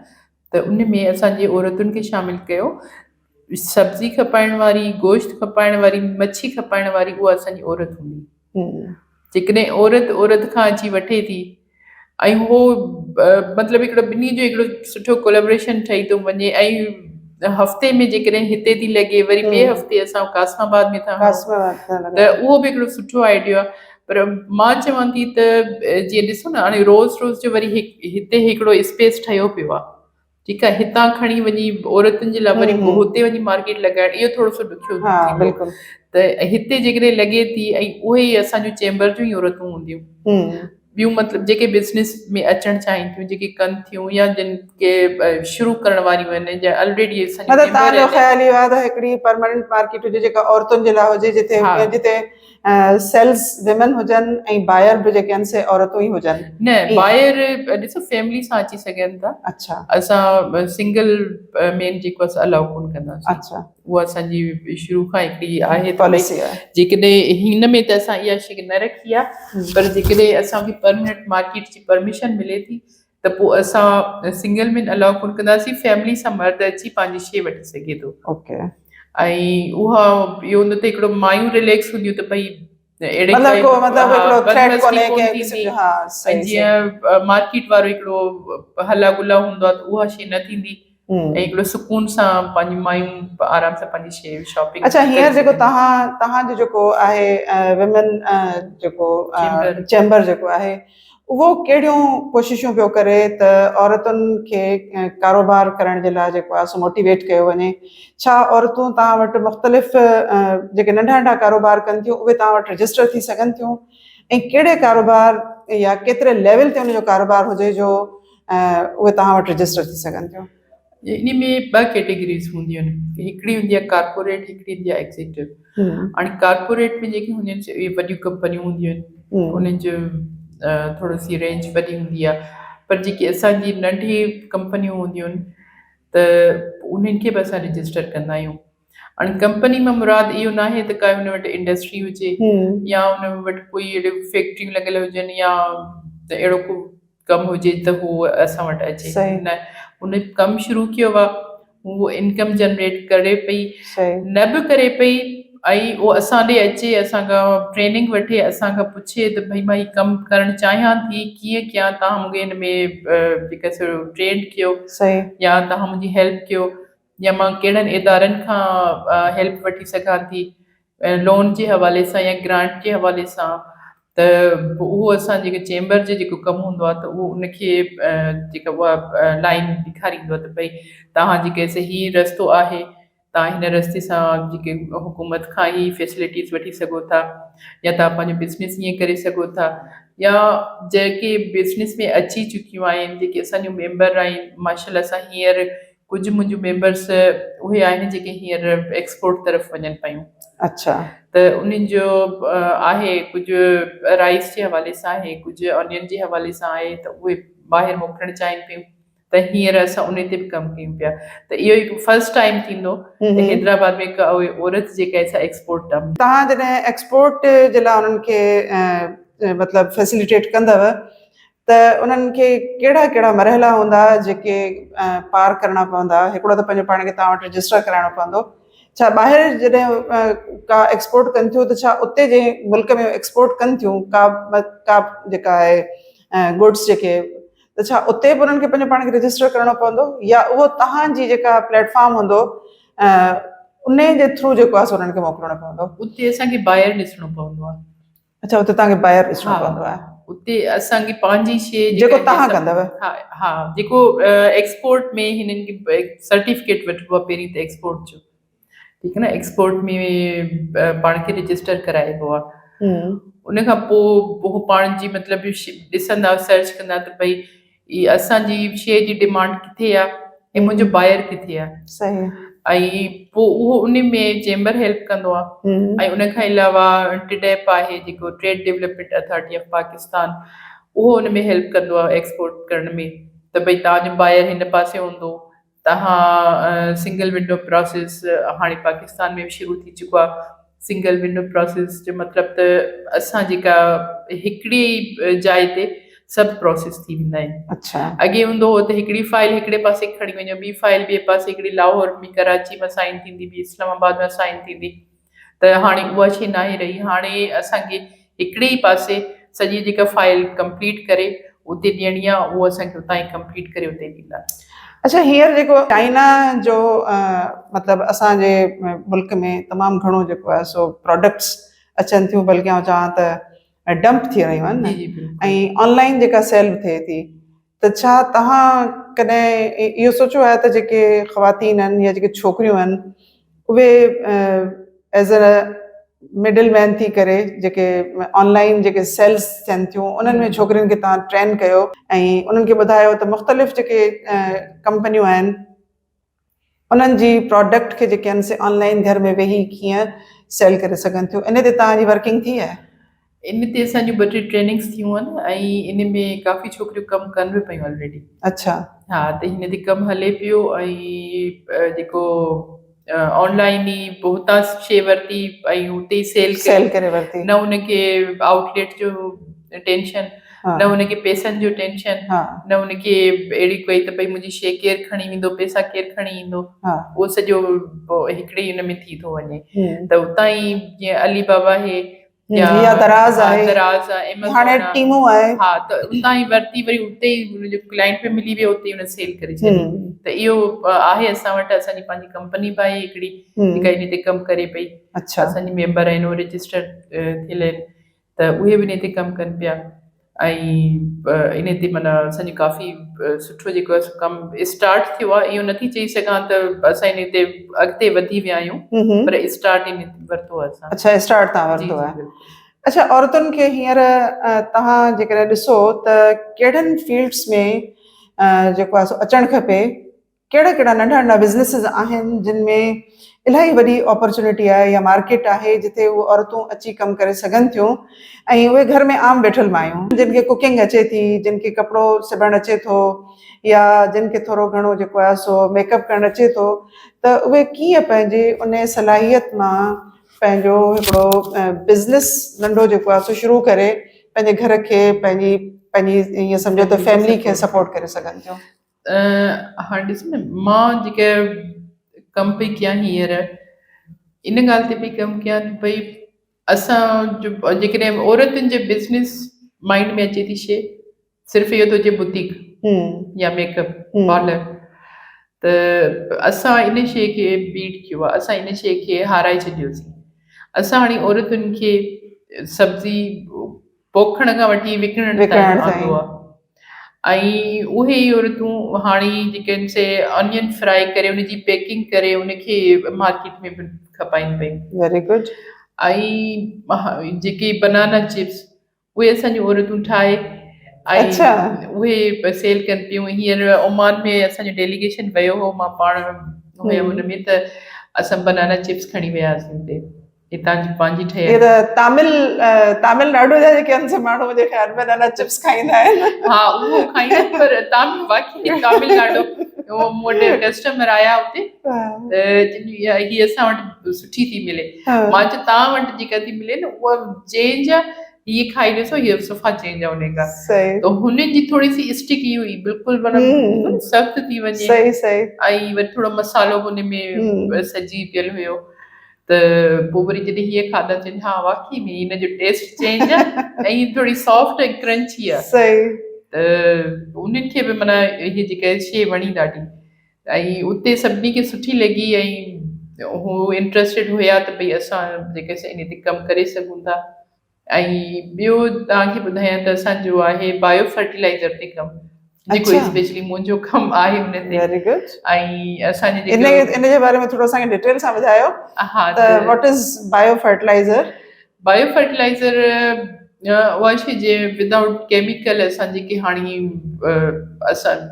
[SPEAKER 2] ته ان ۾ اسان جي عورتن کي شامل ڪيو سبزي کپائڻ واري گوشت کپائڻ واري مڇي کپائڻ واري اها اسان جي عورت هوندي جيڪڏهن عورت عورت کان اچي وٺي ٿي ۽ هو مطلب هڪڙو ٻنهي جو هڪڙو سٺو ڪولابريشن ٺهي ٿو وڃي ۽ هفتي ۾ جيڪڏهن هتي ٿي لڳي وري ٻئي هفتي اسان قاسم آباد ۾ ٿا
[SPEAKER 1] هڻون
[SPEAKER 2] ته اهو به هڪڙو سٺو آئيڊيو آهي پر مان چوان ٿي ته جيئن ڏسو نه هاڻي روز روز جو وري هتي هڪڙو اسپيس ٺهيو پيو آهي. ٺيڪ آهي هتان کڻي وڃي عورتن جي لاء وري هتي وڃي مارڪيٽ لڳائڻ اهو ٿورو سو ڏکيو ٿيندو
[SPEAKER 1] بلڪل
[SPEAKER 2] ته هتي جيڪڏهن لڳي ٿي ۽ اهي ئي اسان جون چيمبر جون ئي عورتون هونديون ٻيون مطلب جيڪي بزنس ۾ اچڻ چاهين ٿيون جيڪي ڪن ٿيون يا جن کي شروع ڪرڻ واريون آهن يا الريڊي اسان
[SPEAKER 1] مطلب توهان جو خيال اهو آهي ته هڪڙي پرماننٽ مارڪيٽ هجي جيڪا عورتن جي لاء هجي جتي جتي سيلز ويمن هجن ۽ بائر به جيڪي آهن سي عورتون ئي هجن.
[SPEAKER 2] نه بائر ڏسو فيملي سان اچي سگهن ٿا.
[SPEAKER 1] اڇا.
[SPEAKER 2] اسان سنگل مين جيڪو اسان الاؤ ڪون ڪنداسين.
[SPEAKER 1] اڇا.
[SPEAKER 2] اها اسان جي شروع کان هڪڙي آهي
[SPEAKER 1] پاليسي آهي.
[SPEAKER 2] جيڪڏهن هن ۾ ته اسان اها شي نه رکي آهي پر جيڪڏهن اسان کي پرمننٽ مارڪيٽ جي پرميشن ملي ٿي ته پوء اسان سنگل مين الاؤ ڪون ڪنداسين فيملي سان مرد اچي پنهنجي شي وٺي سگهي ٿو.
[SPEAKER 1] اوڪي.
[SPEAKER 2] ۽ اها اهو هوندو ته هڪڙو مايون رليڪس هونديون ته ڀئي اهڙي
[SPEAKER 1] مطلب ڪو مطلب هڪڙو ٿريٽ ڪونهي ڪنهن قسم جو ها
[SPEAKER 2] صحيح جيئن مارڪيٽ وارو هڪڙو هلا گلا هوندو آهي ته اها شي نه ٿيندي ۽ هڪڙو سڪون سان پنهنجي مايون آرام سان پنهنجي شي شاپنگ
[SPEAKER 1] اڇا هينئر جيڪو توهان توهان جو جيڪو آهي ويمن جيڪو چيمبر جيڪو آهي اهو ڪهڙيون ڪوششون پيو ڪري ته عورتن کي ڪاروبار ڪرڻ جي لاء جيڪو آهي سو موٽيويٽ ڪيو وڃي؟ ڇا عورتون توهان وٽ مختلف جيڪي ننڍا ننڍا ڪاروبار ڪن ٿيون اهي توهان وٽ رجسٽر ٿي سگهن ٿيون ۽ ڪهڙي ڪاروبار يا ڪيتري ليول تي ان جو ڪاروبار هجي جو اهي توهان وٽ رجسٽر ٿي سگهن ٿيون؟
[SPEAKER 2] انهي ۾ ٻه ڪيٽيگريز هونديون آهن هڪڙي هوندي آهي ڪارپوريٽ هڪڙي هوندي آهي ايگزيڪٽو هاڻي ڪارپوريٽ ۾ جيڪي هونديون آهن اهي وڏيون ڪمپنيون هونديون آهن انهن جو ٿورو سي رينج وڏي هوندي آهي پر جيڪي اسان جي ننڍي ڪمپنيون هونديون آهن ته انهن کي به اسان رجسٽر ڪندا آهيون هاڻي ڪمپني مان مراد اهو ناهي ته ڪا ان وٽ انڊسٽري هجي يا ان وٽ ڪوئي اهڙيون فيڪٽريون لڳل هجن يا اهڙو ڪو ڪم هجي ته هو اسان وٽ اچي نه ان ڪم شروع ڪيو آ هو انڪم جنريٽ ڪري پئي نه به ڪري پئي ۽ اهو اسان ڏي اچي اسان کان ٽريننگ وٺي اسان کان پڇي ته ڀئي مان هي ڪم ڪرڻ چاهيان ٿي ڪيئن ڪيان تهان مونکي هن ۾ جيڪا سو ٽرينڊ ڪيو يا تهان منهنجي هيلپ ڪيو يا مان ڪهڙن ادارن کان هيلپ وٺي سگهان ٿي لون جي حوالي سان يا گرانٽ جي حوالي سان ته اهو اسان جيڪي چيمبر جو جيڪو ڪم هوندو آهي ته اهو ان کي جيڪا اها لائن ڏيکاريندو آهي ته ڀئي توهان جيڪي سي هي رستو آهي توهان هن رستي سان جيڪي حڪومت کان هي فيسلٽيز وٺي سگهو ٿا يا توهان پنهنجو بزنس ائين ڪري سگهو ٿا يا جيڪي بزنس ۾ اچي چڪيون آهن جيڪي اسان جون ميمبر آهن ماشاء الله سان هينئر ڪجهه منهنجون ميمبرس اهي آهن جيڪي هينئر ايڪسپورٽ طرف وڃن پيون.
[SPEAKER 1] اڇا.
[SPEAKER 2] ته انهن جو آهي ڪجهه رائيس جي حوالي سان آهي ڪجهه اونين جي حوالي سان آهي ته اهي ٻاهر موڪلڻ چاهين پيون ته هينئر اسان انهي تي به ڪم ڪيون پيا ته اهو هڪ فرسٽ ٽائيم ٿيندو ته حيدرآباد ۾ هڪ عورت جيڪا آهي سا ايڪسپورٽ
[SPEAKER 1] توهان جڏهن ايڪسپورٽ جي لاء انهن کي مطلب فيسليٽيٽ ڪندؤ ته انهن کي ڪهڙا ڪهڙا مرحلا هوندا جيڪي پار ڪرڻا پوندا هڪڙو ته پنهنجو پاڻ کي توهان وٽ رجسٽر ڪرائڻو پوندو ڇا ٻاهر جڏهن ڪا ايڪسپورٽ ڪن ٿيون ته ڇا اتي جنهن ملڪ ۾ ايڪسپورٽ ڪن ٿيون ڪا ڪا جيڪا آهي گڊس جيڪي ته ڇا اتي به انهن کي پنهنجو پاڻ کي رجسٽر ڪرڻو پوندو يا اهو توهان جي جيڪا پليٽ فارم هوندو ان جي ٿرو جيڪو آهي سو انهن کي موڪلڻو پوندو.
[SPEAKER 2] اتي اسان کي بائر ڏسڻو پوندو آهي.
[SPEAKER 1] اڇا اتي توهان کي بائر ڏسڻو پوندو آهي.
[SPEAKER 2] اتي اسان کي پنهنجي شي
[SPEAKER 1] جيڪو توهان ڪندؤ.
[SPEAKER 2] ها ها جيڪو ايڪسپورٽ ۾ هنن کي سرٽيفڪيٽ وٺبو آهي پهرين ته ايڪسپورٽ جو ٺيڪ آهي نه ايڪسپورٽ ۾ پاڻ کي رجسٽر ڪرائبو آهي ان کان پوء هو پاڻ جي مطلب ڏسندا سرچ ڪندا ته ڀئي هي اسان جي شيء جي ڊمانڊ ڪٿي آ ۽ منهنجو بائر ڪٿي آ.
[SPEAKER 1] صحيح.
[SPEAKER 2] ۽ پوء اهو ان ۾ چيمبر هيلپ ڪندو آ ۽ ان کان علاوه ٽڊيپ آهي جيڪو trade development authority of Pakistan اهو ان ۾ هيلپ ڪندو آ ايڪسپورٽ ڪرڻ ۾ ته ڀئي توهان جو بائر هن پاسي هوندو توهان سنگل ونڊو پراسيس هاڻي پاڪستان ۾ به شروع ٿي چڪو آ سنگل ونڊو پراسيس جو مطلب ته اسان جيڪا هڪڙي ئي جاء تي سڀ پراسيس ٿي ويندا آهن.
[SPEAKER 1] اڇا.
[SPEAKER 2] اڳي هوندو هو ته هڪڙي فائل هڪڙي پاسي کڻي وڃو ٻي فائل ٻئي پاسي هڪڙي لاهور ۾ ڪراچي مان سائن ٿيندي ٻي اسلام آباد مان سائن ٿيندي ته هاڻي اها شي ناهي رهي هاڻي اسان کي هڪڙي ئي پاسي سڄي جيڪا فائل ڪمپليٽ ڪري اتي ڏيڻي آهي اهو اسان کي اتان ئي ڪمپليٽ ڪري اتي ڏيندا.
[SPEAKER 1] اڇا هينئر جيڪو چائنا جو مطلب اسان جي ملڪ ۾ تمام گهڻو جيڪو آهي سو پراڊڪٽس اچن ٿيون بلڪه آئون چوان ته ڊمپ ٿي رهيون آهن نه ۽ آن لائن جيڪا سيل به ٿئي ٿي ته ڇا توهان ڪڏهن اهو سوچيو آهي ته جيڪي خواتين آهن يا جيڪي ڇوڪريون آهن اهي ايز ا مڊل مين ٿي ڪري جيڪي آن لائن جيڪي سيلز ٿين ٿيون انهن ۾ ڇوڪرين کي توهان ٽرين ڪيو ۽ انهن کي ٻڌايو ته مختلف جيڪي ڪمپنيون آهن انهن جي پراڊڪٽ کي جيڪي آهن سي آن لائن گهر ۾ ويهي ڪيئن سيل ڪري سگهن ٿيون ان تي توهان جي ورڪنگ ٿي آهي؟
[SPEAKER 2] ان تي اسان جون ٻه ٽي ٽريننگس ٿيون آهن ۽ ان ۾ ڪافي ڇوڪريون ڪم ڪن به پيون آلريڊي.
[SPEAKER 1] اڇا.
[SPEAKER 2] ها ته هن تي ڪم هلي پيو ۽ جيڪو آن لائن ئي هتان شي ورتي ۽ اتي ئي سيل
[SPEAKER 1] سيل ڪري ورتي
[SPEAKER 2] نه ان کي آئوٽ ليٽ جو ٽينشن نه ان کي پيسن جو ٽينشن نه ان کي اهڙي ڪوئي ته ڀئي منهنجي شي ڪير کڻي ويندو پيسا ڪير کڻي ايندو اهو سڄو هڪڙي ان ۾ ٿي ٿو وڃي ته اتان ئي جيئن علي بابا آهي
[SPEAKER 1] يا دراز آهي
[SPEAKER 2] دراز آهي
[SPEAKER 1] هاڻي ٽيمو آهي
[SPEAKER 2] ها ته اتان ئي ورتي وري اتي ئي ان جو ڪلائنٽ به ملي ويو اتي ئي ان سيل ڪري ڇڏي ته اهو آهي اسان وٽ اسان جي پنهنجي ڪمپني به آهي هڪڙي جيڪا ان تي ڪم ڪري پئي اسان جي ميمبر آهن اهي رجسٽر ٿيل آهن ته اهي به انهي تي ڪم ڪن پيا ۽ انهي تي معنيٰ اسان جو ڪافي سٺو جيڪو آهي سو ڪم اسٽارٽ ٿيو آهي اهو نٿي چئي سگهان ته اسان انهي تي اڳتي وڌي ويا آهيون پر اسٽارٽ انهي تي ورتو آهي اسان.
[SPEAKER 1] اڇا اسٽارٽ تان ورتو آهي. اڇا عورتن کي هينئر توهان جيڪڏهن ڏسو ته ڪهڙن فيلڊس ۾ جيڪو آهي سو اچڻ کپي ڪهڙا ڪهڙا ننڍا ننڍا بزنيسز آهن جن ۾ الاهي وڏي اپرچونٽي آهي يا مارڪيٽ آهي جتي اهي عورتون اچي ڪم ڪري سگهن ٿيون ۽ اهي گهر ۾ عام ويٺل مايون جن کي ڪوڪنگ اچي ٿي جن کي ڪپڙو سبڻ اچي ٿو يا جن کي ٿورو گهڻو جيڪو آهي سو ميڪ اپ ڪرڻ اچي ٿو ته اهي ڪيئن پنهنجي ان صلاحيت مان پنهنجو هڪڙو بزنس ننڍو جيڪو آهي سو شروع ڪري پنهنجي گهر کي پنهنجي پنهنجي ائين سمجهو ته فيملي کي سپورٽ ڪري سگهن ٿيون.
[SPEAKER 2] هاڻي ڏس نه مان جيڪي ڪم پئي ڪيان هينئر ان ڳالهه تي پئي ڪم ڪيان ته ڀئي اسان جو جيڪڏهن عورتن جي بزنس مائنڊ ۾ اچي ٿي شي صرف اهو ٿو اچي بوتيڪ يا ميڪ اپ پارلر ته اسان ان شي کي بيٽ ڪيو آهي اسان ان شي کي هارائي ڇڏيوسين اسان هاڻي عورتن کي سبزي پوکڻ کان وٺي وڪڻڻ تائين آندو آهي ۽ اهي ئي عورتون هاڻي جيڪي آهن سي اونين فرائي ڪري ان جي پيڪنگ ڪري ان کي مارڪيٽ ۾ به کپائين پيون.
[SPEAKER 1] Very good.
[SPEAKER 2] ۽ جيڪي بنانا چپس اهي اسان جون عورتون ٺاهي ۽ اهي سيل ڪن پيون. هينئر عمان ۾ اسان جو ڊيليگيشن ويو هو مان پاڻ هيم ان ۾ ته اسان بنانا چپس کڻي وياسين اتي. هتان جي پنهنجي ٺهيل.
[SPEAKER 1] هي ته تامل تامل ناڊو جا جيڪي آهن سي ماڻهو منهنجي خيال ۾ بنانا چپس کائيندا آهن.
[SPEAKER 2] ها اهو کائيندا آهن پر تامل باقي تامل ناڊو اهو مون وٽ ڪسٽمر آيا اتي ته هي اسان وٽ سٺي ٿي ملي مان چيو توهان وٽ جيڪا ٿي ملي نه اها چينج آهي هي کائي ڏسو هي صفا چينج آهي ان کان ته هنن جي ٿوري سي اسٽڪي هئي بلڪل معنيٰ سخت ٿي وڃي
[SPEAKER 1] صحيح صحيح
[SPEAKER 2] ۽ وري ٿورو مصالحو به ان ۾ سجي پيل هيو ته پوء وري جڏهن هيء کاڌا چين ها واقعي ۾ هن جو ٽيسٽ چينج آ ۽ هي ٿوري سافٽ ۽ ڪرنچي آ
[SPEAKER 1] صحيح
[SPEAKER 2] ته انهن کي به معنيٰ هي جيڪا شيء وڻي ڏاڍي ۽ اتي سڀني کي سٺي لڳي ۽ هو انٽرسٽيڊ هيا ته ڀئي اسان جيڪي سي ان تي ڪم ڪري سگهون ٿا ۽ ٻيو توهان کي ٻڌايان ته اسان جو آهي بايو فرٽيلائزر تي ڪم جيڪو اسپيشلي منهنجو ڪم آهي ان تي
[SPEAKER 1] ويري گڊ
[SPEAKER 2] ۽ اسان جي
[SPEAKER 1] ان ان جي باري ۾ ٿورو اسان کي ڊيٽيل سان ٻڌايو
[SPEAKER 2] ها
[SPEAKER 1] ته what is bio fertilizer
[SPEAKER 2] bio fertilizer اها شي جي ودائوٽ ڪيميڪل اسان جيڪي هاڻي اسان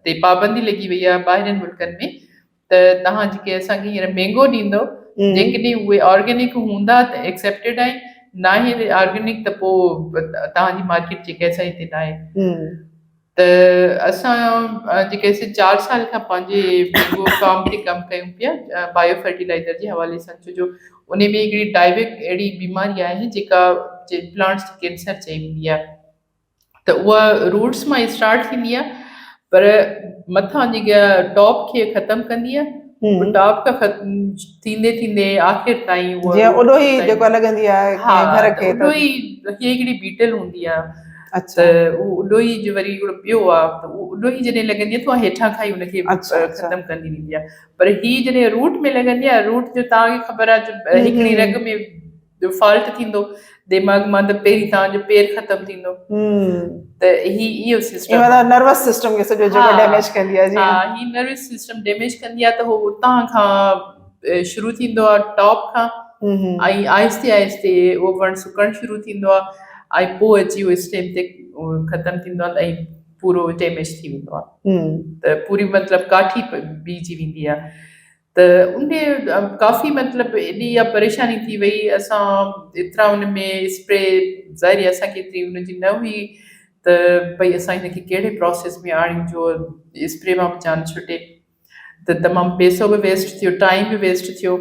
[SPEAKER 2] تي پابندي لڳي وئي آهي ٻاهرين ملڪن ۾ ته توهان جيڪي اسان کي هينئر مينگو ڏيندو جيڪڏهن اهي آرگينڪ هوندا ته ايڪسيپٽيڊ آهن ناهي آرگينڪ ته پوء توهان جي مارڪيٽ جيڪا اسان هتي ناهي ته اسان جيڪي سي 4 سال کان پنهنجي مينگو فارم تي ڪم ڪيون پيا بايو فرٽيلائزر جي حوالي سان ڇو جو ان ۾ هڪڙي ڊائبيڪ اهڙي بيماري آهي جيڪا پلانٽس ڪينسر چئي ويندي آهي ته اها روٽس مان اسٽارٽ ٿيندي آهي پر مٿان جيڪا ٽاپ کي ختم ڪندي آهي ٽاپ کان ختم ٿيندي ٿيندي آخر تائين
[SPEAKER 1] اها جيئن اڏو ئي جيڪو لڳندي آهي گهر کي
[SPEAKER 2] اڏو ئي هي هڪڙي بيٽل هوندي آهي ته اهو اڏو ئي جو وري هڪڙو ٻيو آهي ته اهو اڏو ئي جڏهن لڳندي آهي ته اها هيٺان کان ئي ان کي ختم ڪندي ويندي آهي پر هي جڏهن روٽ ۾ لڳندي آهي روٽ جو توهان کي خبر آهي هڪڙي رڳ ۾ جو فالٽ ٿيندو دماغ مان ته پهرين توهان جو پير ختم ٿيندو. ته هي اهو سسٽم
[SPEAKER 1] مطلب نروس سسٽم کي سڄو جيڪو ڊيميج ڪندي آهي.
[SPEAKER 2] ها، هي نروس سسٽم ڊيميج ڪندي آهي ته هو اتان کان شروع ٿيندو آهي ٽاپ کان ۽ آهستي آهستي اهو وڻ سڪڻ شروع ٿيندو آهي ۽ پوء اچي اهو اسٽيم تي ختم ٿيندو آهي ۽ پورو ڊيميج ٿي ويندو آهي ته پوري مطلب ڪاٺي بيهجي ويندي آهي. ته ان ڪافي مطلب ايڏي اها پريشاني ٿي وئي اسان ايترا ان ۾ اسپري ظاهري اسان کي ايتري ان جي نه هئي ته ڀئي اسان هن کي ڪهڙي پروسيس ۾ آڻيون جو اسپري مان به جان ڇٽي ته تمام پيسو به ويسٽ ٿيو ٽائيم به ويسٽ ٿيو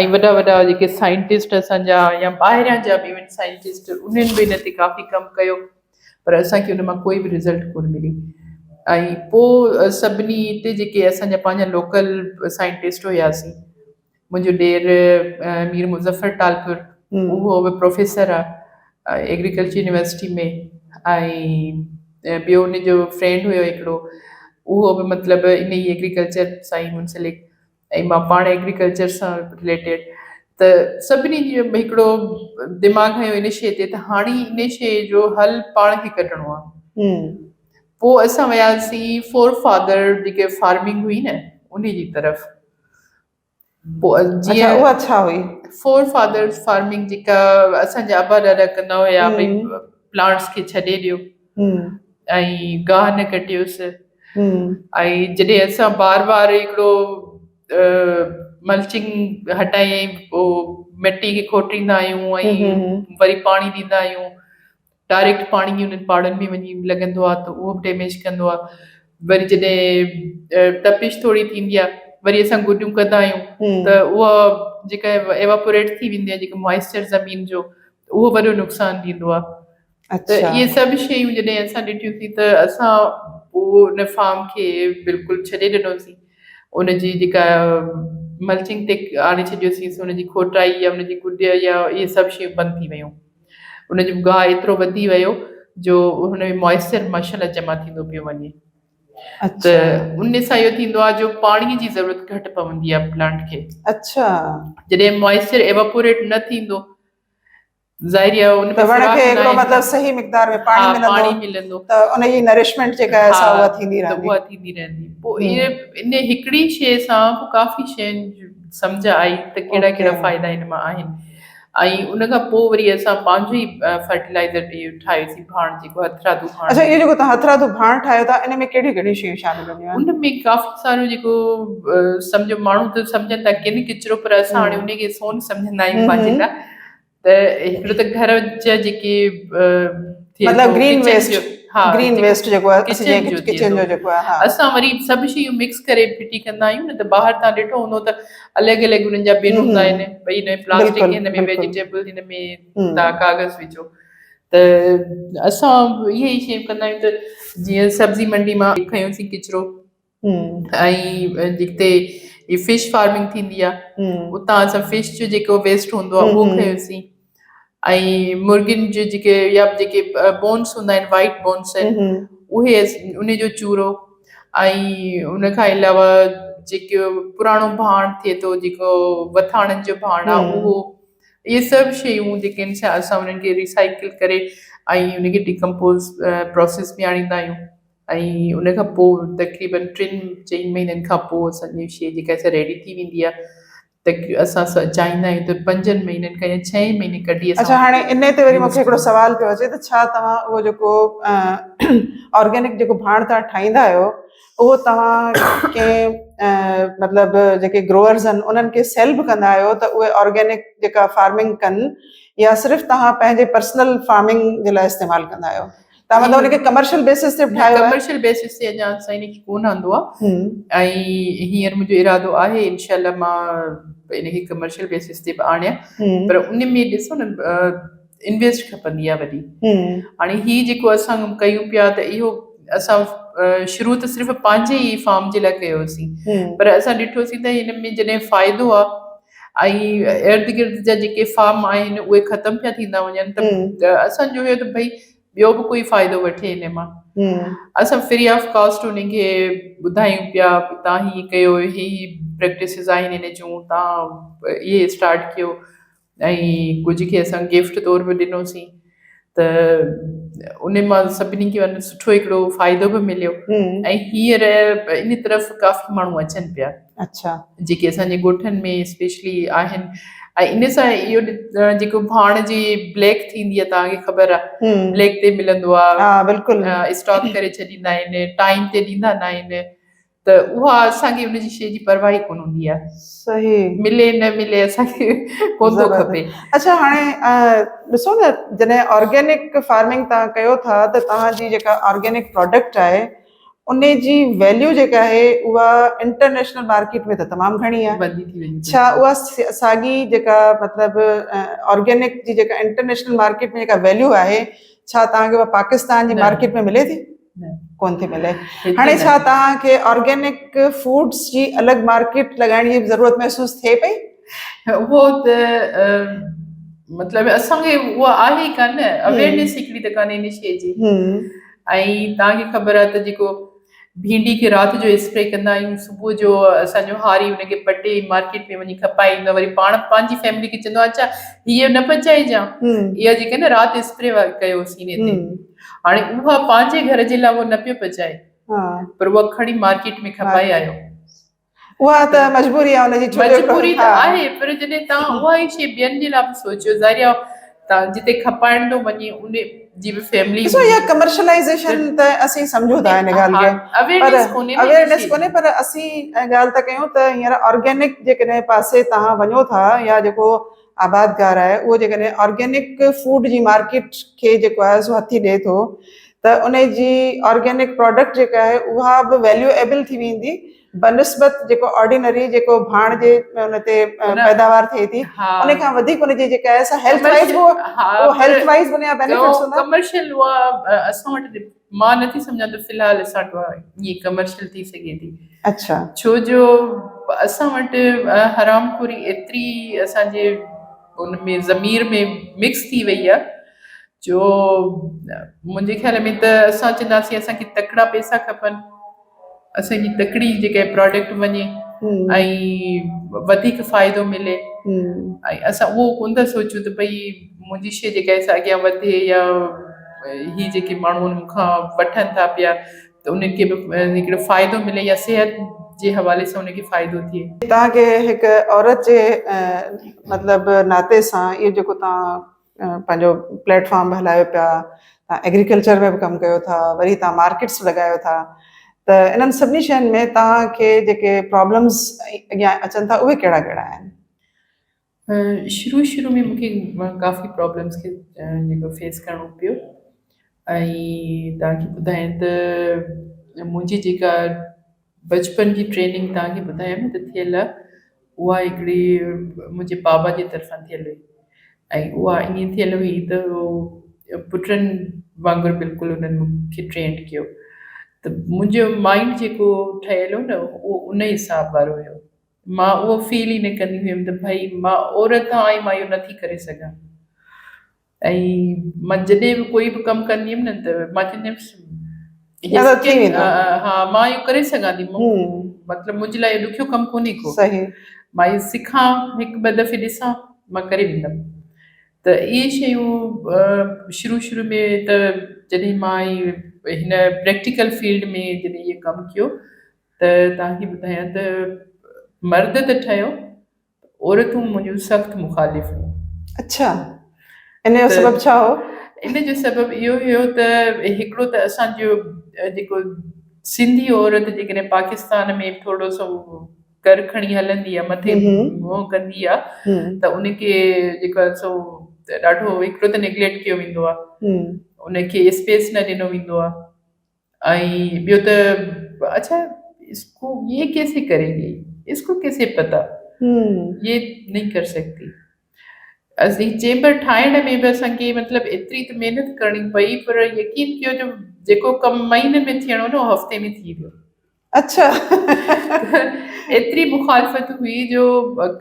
[SPEAKER 2] ۽ وڏا وڏا جيڪي سائنٽسٽ اسان جا يا ٻاهريان جا به ايون سائنٽسٽ انهن به ان تي ڪافي ڪم ڪيو پر اسان کي ان مان ڪوئي به رزلٽ ڪونه ملي ۽ پوء سڀني هتي جيڪي اسان جا پنهنجا لوڪل سائنٽسٽ هياسين منهنجو ڏير مير مظفر ٽالپر اهو به پروفيسر آهي ايگريڪلچر يونيورسٽي ۾ ۽ ٻيو ان جو فرينڊ هيو هڪڙو اهو به مطلب ان ئي ايگريڪلچر سان ئي منسلڪ ۽ مان پاڻ ايگريڪلچر سان رليٽيڊ ته سڀني جو هڪڙو دماغ هنيو ان شيء تي ته هاڻي ان شيء جو حل پاڻ کي ڪڍڻو آهي. پوء اسان وياسين فور فادر جيڪي فارمنگ هئي نه ان جي طرف. پوء جيئن
[SPEAKER 1] اها ڇا هئي؟
[SPEAKER 2] فور فادر فارمنگ جيڪا اسان جا ابا ڏاڏا ڪندا هيا ڀئي پلانٽس کي ڇڏي ڏيو ۽ گاهه نه ڪٽيوس ۽ جڏهن اسان بار بار هڪڙو ملچنگ هٽائي ۽ پوء مٽي کي کوٽيندا آهيون ۽ وري پاڻي ڏيندا آهيون ڊائريڪٽ پاڻي انهن پاڙن ۾ وڃي لڳندو آهي ته اهو به ڊيميج ڪندو آهي وري جڏهن تپش ٿوري ٿيندي آهي وري اسان گڏيون ڪندا آهيون ته اها جيڪا ايواپوريٽ ٿي ويندي آهي جيڪا موائسچر زمين جو اهو وڏو نقصان ڏيندو آهي ته اهي سڀ شيون جڏهن اسان ڏٺيون سين ته اسان اهو ان فارم کي بلڪل ڇڏي ڏنوسين ان جي جيڪا ملچنگ تي آڻي ڇڏيوسين ان جي کوٽائي يا ان جي گڏ يا اهي سڀ شيون بند ٿي ويون ان جو گاهه ايترو وڌي ويو جو ان ۾ موئسچر ماشاء الله جمع ٿيندو پيو وڃي ته ان سان اهو ٿيندو آهي جو پاڻي جي ضرورت گهٽ پوندي آهي پلانٽ کي. اڇا. جڏهن موئسچر ايواپوريٽ نه ٿيندو ظاهري آهي ان ۾
[SPEAKER 1] ته وڻ کي هڪڙو مطلب صحيح مقدار ۾ پاڻي ملندو
[SPEAKER 2] پاڻي ملندو
[SPEAKER 1] ته ان جي نرشمينٽ جيڪا آهي سا اها ٿيندي رهندي
[SPEAKER 2] اها ٿيندي رهندي پوء ان هڪڙي شيء سان پوء ڪافي شين جي سمجهه آئي ته ڪهڙا ڪهڙا فائدا ان مان آهن ۽ ان کان پوء وري اسان پنهنجو ئي فرٽيلائزر ٺاهيوسين ڀاڻ جيڪو هٿرادو ڀاڻ.
[SPEAKER 1] اڇا اهو جيڪو توهان هٿرادو ڀاڻ ٺاهيو ٿا ان ۾ ڪهڙيون ڪهڙيون شيون شامل هونديون
[SPEAKER 2] آهن؟ ان ۾ ڪافي سارو جيڪو سمجهو ماڻهو ته سمجهن ٿا ڪن ڪچرو پر اسان هاڻي ان کي سون سمجهندا آهيون پنهنجي لاء ته هڪڙو ته گهر جا جيڪي
[SPEAKER 1] ٿئي مطلب گرين ويسٽ ها گرين ويسٽ جيڪو آهي ڪچن جو ڪچن جو جيڪو آهي
[SPEAKER 2] ها اسان وري سڀ شيون مڪس ڪري ڦٽي ڪندا آهيون نه ته ٻاهر تان ڏٺو هوندو ته الڳ الڳ انهن جا بن هوندا آهن ڀئي هن ۾ پلاسٽڪ هن ۾ ويجيٽيبل هن ۾ تان ڪاغذ وجهو ته اسان اهي ئي شيون ڪندا آهيون ته جيئن سبزي منڊي مان کنيوسين ڪچرو ۽ جتي هي فش فارمنگ ٿيندي آهي اتان اسان فش جو جيڪو ويسٽ هوندو آهي اهو کنيوسين ۽ مرغين جو جيڪي يا جيڪي بونس هوندا آهن وائٽ بونس آهن اهي ان جو چورو ۽ ان کان علاوه جيڪو پراڻو ڀاڻ ٿئي ٿو جيڪو وٿاڻن جو ڀاڻ آهي اهو اهي سڀ شيون جيڪي آهن سي اسان انهن کي ريسائيڪل ڪري ۽ ان کي ڊيڪمپوز پروسيس ۾ آڻيندا آهيون ۽ ان کان پوء تقريبن ٽن چئن مهينن کان پوء اسان جي شيء جيڪا سا ريڊي ٿي ويندي آهي ته اسان چاهيندا آهيون ته پنجن مهينن کان يا ڇهين مهيني ڪڍي
[SPEAKER 1] اسان اڇا هاڻي ان تي وري مونکي هڪڙو سوال پيو اچي ته ڇا توهان اهو جيڪو آرگينڪ جيڪو ڀاڻ توهان ٺاهيندا آهيو اهو توهان ڪنهن مطلب جيڪي گروئرز آهن انهن کي سيل به ڪندا آهيو ته اهي آرگينڪ جيڪا فارمنگ ڪن يا صرف توهان پنهنجي پرسنل فارمنگ جي لاء استعمال ڪندا آهيو توهان مطلب ان کي ڪمرشل بيسس تي ٺاهيو
[SPEAKER 2] آهي؟ ڪمرشل بيسس تي اڃا اسان ان کي ڪونه آندو آهي ۽ هينئر منهنجو ارادو آهي انشاء الله مان ان کي ڪمرشل بيسس تي به آڻيان پر ان ۾ ڏسو نه انويسٽ کپندي آهي وڏي هاڻي هي جيڪو اسان ڪيون پيا ته اهو اسان شروع ته صرف پنهنجي ئي فارم جي لاء ڪيوسين پر اسان ڏٺوسين ته هن ۾ جڏهن فائدو آهي ۽ ارد گرد جا جيڪي فارم آهن اهي ختم پيا ٿيندا وڃن ته اسان جو هيو ته ڀئي ٻيو به ڪوئي فائدو وٺي ان مان اسان فري آف ڪاسٽ ان کي ٻڌايون پيا تان هي ڪيو هي پريڪٽسز آهن ان جون تان اهي اسٽارٽ ڪيو. ۽ ڪجهه کي اسان گفٽ طور به ڏنوسين ته ان مان سڀني کي معنيٰ سٺو هڪڙو فائدو به مليو ۽ هينئر ان طرف ڪافي ماڻهو اچن پيا
[SPEAKER 1] اڇا
[SPEAKER 2] جيڪي اسان جي ڳوٺن ۾ اسپيشلي آهن ۽ ان سان اهو جيڪو ڀاڻ جي بليڪ ٿيندي آهي توهان کي خبر آهي بليڪ تي ملندو آهي
[SPEAKER 1] ها بلڪل
[SPEAKER 2] اسٽاڪ ڪري ڇڏيندا آهن ٽائيم تي ڏيندا نه آهن ته اها اسان کي ان جي شيء جي پرواهه ئي ڪونه هوندي آهي.
[SPEAKER 1] صحيح.
[SPEAKER 2] ملي نه ملي اسان کي ڪونه ٿو کپي.
[SPEAKER 1] اڇا هاڻي ڏسو نه جڏهن آرگينڪ فارمنگ توهان ڪيو ٿا ته توهان جي جيڪا آرگينڪ پراڊڪٽ آهي ان جي ويليو جيڪا آهي اها انٽرنيشنل مارڪيٽ ۾ ته تمام گهڻي آهي.
[SPEAKER 2] وڌي ٿي وڃي.
[SPEAKER 1] ڇا اها ساڳي جيڪا مطلب آرگينڪ جي جيڪا انٽرنيشنل مارڪيٽ ۾ جيڪا ويليو آهي ڇا توهان کي اها پاڪستان جي مارڪيٽ ۾ ملي ٿي؟ ڪون ٿي ملي. هاڻي ڇا توهان کي آرگينڪ فوڊس جي الڳ مارڪيٽ لڳائڻ جي ضرورت محسوس ٿئي پئي؟
[SPEAKER 2] اهو ته مطلب اسان کي اها آهي ئي ڪانه اويئرنيس هڪڙي ته ڪانهي ان شيء جي ۽ توهان کي خبر آهي ته جيڪو ڀينڊي کي رات جو اسپري ڪندا آهيون صبح جو اسان جو هاري ان کي پٽي مارڪيٽ ۾ وڃي کپائي ايندو آهي وري پاڻ پنهنجي فيملي کي چوندو آهي اڇا هيء نه پچائجان اها جيڪا نه رات اسپري ڪيوسين هتي هاڻي اها پنهنجي گهر جي لاء اهو نه پيو پچائي پر اها کڻي مارڪيٽ ۾ کپائي آيو.
[SPEAKER 1] اها ته مجبوري آهي ان جي ڇو جو
[SPEAKER 2] مجبوري ته آهي پر جڏهن توهان اها ئي شيء ٻين جي لاء به سوچيو ظاهر آهي توهان جتي کپائڻ ٿو وڃي ان جي به فيملي
[SPEAKER 1] ڏسو اها ڪمرشلائيزيشن ته اسين سمجهون ٿا ان ڳالهه کي پر اويئرنيس ڪونهي پر اسين ڳالهه ٿا ڪيون ته هينئر آرگينڪ جيڪڏهن پاسي توهان وڃو ٿا يا جيڪو آبادگار آهي اهو جيڪڏهن آرگينڪ فوڊ جي مارڪيٽ کي جيڪو آهي سو هٿي ڏئي ٿو ته ان جي آرگينڪ پراڊڪٽ جيڪا آهي اها به ويليو ايبل ٿي ويندي بنسبت جيڪو آرڊينري جيڪو ڀاڻ جي ان تي پيداوار ٿئي ٿي ان کان وڌيڪ ان جي جيڪا آهي سا هيلٿ وائز به اهو هيلٿ وائز به ان جا بينيفٽس هوندا.
[SPEAKER 2] ڪمرشل اها اسان وٽ مان نٿي سمجهان ته في الحال اسان وٽ ائين ڪمرشل ٿي سگهي ٿي.
[SPEAKER 1] اڇا.
[SPEAKER 2] ڇو جو اسان وٽ حرام خوري ايتري اسان جي ان ۾ ضمير ۾ مڪس ٿي وئي آهي جو منهنجي خيال ۾ ته اسان چونداسين اسان کي تڪڙا پئسا کپن اسان جي تڪڙي جيڪا پراڊڪٽ وڃي ۽ وڌيڪ فائدو ملي ۽ اسان اهو ڪونه ٿا سوچون ته ڀئي منهنجي شيء جيڪا آهي سا اڳيان وڌي يا هي جيڪي ماڻهو مون کان وٺن ٿا پيا ته انهن کي به هڪڙو فائدو ملي يا صحت جي حوالي سان انهن کي فائدو ٿئي.
[SPEAKER 1] توهان کي هڪ عورت جي مطلب ناتي سان اهو جيڪو توهان پنهنجو پليٽ فارم به هلايو پيا توهان ايگريڪلچر ۾ به ڪم ڪيو ٿا وري توهان مارڪيٽس به لڳايو ٿا ته انهن سڀني شين ۾ توهان کي جيڪي پرابلمس اڳيان اچن ٿا اهي ڪهڙا ڪهڙا آهن؟
[SPEAKER 2] شروع شروع ۾ مونکي ڪافي پرابلمس کي جيڪو فيس ڪرڻو پيو ۽ توهان کي ٻڌايان ته منهنجي جيڪا بچپن جي ٽريننگ توهان کي ٻڌايم نه ته ٿيل آهي اها هڪڙي منهنجي بابا جي طرفان ٿيل هئي ۽ اها ائين ٿيل هئي ته پٽن وانگر بلڪل انهن مون کي ٽرينڊ ڪيو ته منهنجو مائنڊ جيڪو ٺهيل هو نه اهو ان حساب وارو هيو مان اهو فيل ئي نه ڪندي هيم ته ڀئي مان عورت آهيان ۽ مان اهو نٿي ڪري سگهان ۽ مان جڏهن به ڪوئي به ڪم ڪندي هيم نه ته مان چوندي هيم ها مان اهو ڪري سگهان ٿي مطلب منهنجي لاء اهو ڏکيو ڪم ڪونهي ڪو مان اهو سکان هڪ ٻه دفعي ڏسان مان ڪري ويندم ته اهي شيون شروع شروع ۾ ته جڏهن مان هن پريڪٽيڪل فيلڊ ۾ جڏهن اهو ڪم ڪيو ته توهان کي ٻڌايان ته مرد ته ٺهيو عورتون منهنجون سخت مخالف هيون.
[SPEAKER 1] اڇا ان جو سبب ڇا هو؟
[SPEAKER 2] ان جو سبب اهو هيو ته هڪڙو ته اسان جو جيڪو سنڌي عورت جيڪڏهن پاڪستان ۾ ٿورو سو ڪر کڻي هلندي آهي مٿي منهن ڪندي آهي ته ان کي جيڪو آهي سو ڏاڍو هڪڙو ته نگليڪٽ ڪيو ويندو آهي ان کي اسپيس نه ڏنو ويندو آهي ۽ ٻيو ته اڇا اسڪو يي ڪيسي ڪري گي اسڪو ڪيسي پتا يي نهين ڪر سگتي اسين چيمبر ٺاهڻ ۾ به اسان کي مطلب ايتري ته محنت ڪرڻي پئي پر يقين ڪيو جو جيڪو ڪم مهينن ۾ ٿيڻو نه هفتي ۾ ٿي ويو.
[SPEAKER 1] اڇا
[SPEAKER 2] ايتري مخالفت هئي جو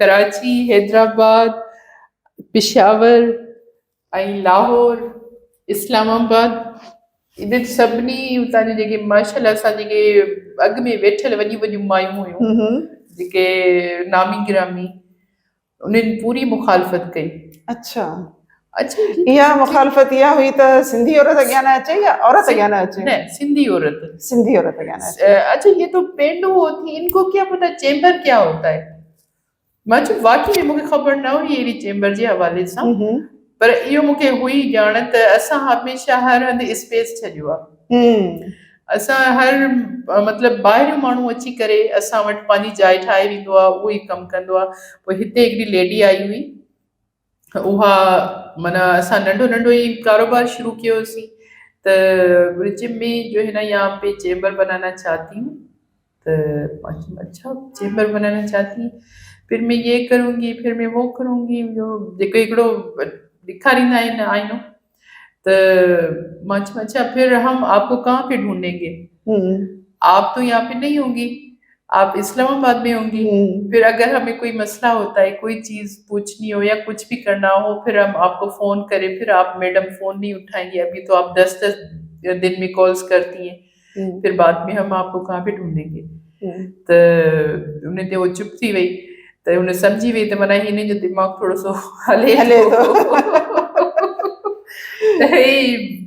[SPEAKER 2] ڪراچي حيدرآباد پشاور ۽ لاهور، اسلام آباد انهن سڀني اتان جون جيڪي ماشاء الله اسان جيڪي اڳ ۾ ويٺل وڏيون وڏيون مايون هيون جيڪي نامي گرامي انهن پوري مخالفت ڪئي.
[SPEAKER 1] اڇا اڇا اها مخالفت اها هئي ته سنڌي عورت اڳيان نه اچي يا عورت اڳيان نه اچي؟
[SPEAKER 2] نه سنڌي عورت،
[SPEAKER 1] سنڌي عورت اڳيان نه اچي.
[SPEAKER 2] اڇا یہ تو پينڊو ہوتي ان کو کيا پتا چيمبر کيا ہوتا هي. مان چيو واقعي ۾ مونکي خبر نه هئي اهڙي چيمبر جي حوالي سان، پر اهو مونکي هئي ڄاڻ ته اسان هميشه هر هنڌ اسپيس ڇڏيو آهي. اسان هر مطلب ٻاهريون ماڻهو اچي ڪري اسان وٽ پنهنجي جاء ٺاهي ويندو آهي، اهو ئي ڪم ڪندو آهي. پوء هتي هڪڙي ليڊي آئي هئي، اها معنيٰ اسان ننڍو ننڍو ئي ڪاروبار شروع ڪيوسين ته وچ ۾ جو هن يهان پي چيمبر بنانا چاهتي هون ته مان چيم اڇا چيمبر بنانا چاهتي هين پھر مين يي ڪرون گي پھر مين وو ڪرون گي جو جيڪو هڪڙو ڏيکاريندا آهن آئينو ته مان چيم اڇا پھر هم آپ کو ڪهان پي ڍونڍين گي آپ تو يهان پي نهين هونگي آپ اسلام آباد ۾ هونگي پھر اگر همين ڪوئي مسئله هوتا هي ڪوئي چيز پوڇني هو يا ڪجھ ڀي ڪرنا هو پھر هم آپ کو فون ڪري پھر آپ ميڊم فون نهين اٺائين گي ابھي تو آپ دس دس دن ۾ ڪالز ڪرتي هين پھر بعد ۾ هم آپ کو ڪهان پي ڍونڍين گي ته ان تي هو چپ ٿي وئي ته هن سمجهي وئي ته معنيٰ هن جو دماغ ٿورو سو هلي
[SPEAKER 1] هلي ٿو
[SPEAKER 2] ته هي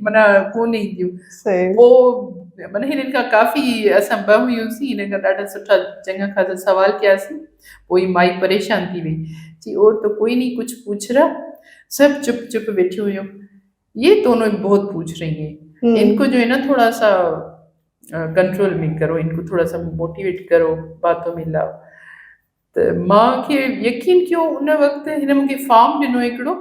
[SPEAKER 2] معنيٰ ڪونه اينديون. پوء معنيٰ هنن کان ڪافي اسان ٻه هيونسين هنن کان ڏاڍا سٺا چڱا خاصا سوال ڪياسين. پوء هي مائي پريشان ٿي وئي چي اور تو ڪوئي نهين ڪجهه پوڇ رها سڀ چپ چپ ويٺيون هيون يي دونو بهت پوڇ رهي هين ان ڪو جو هي نا ٿورا سا ڪنٽرول ۾ ڪرو ان ڪو ٿورا سا موٽيويٽ ڪرو باتو ۾ لاؤ. ته مان کي يقين ٿيو ان وقت هن مونکي فارم ڏنو هڪڙو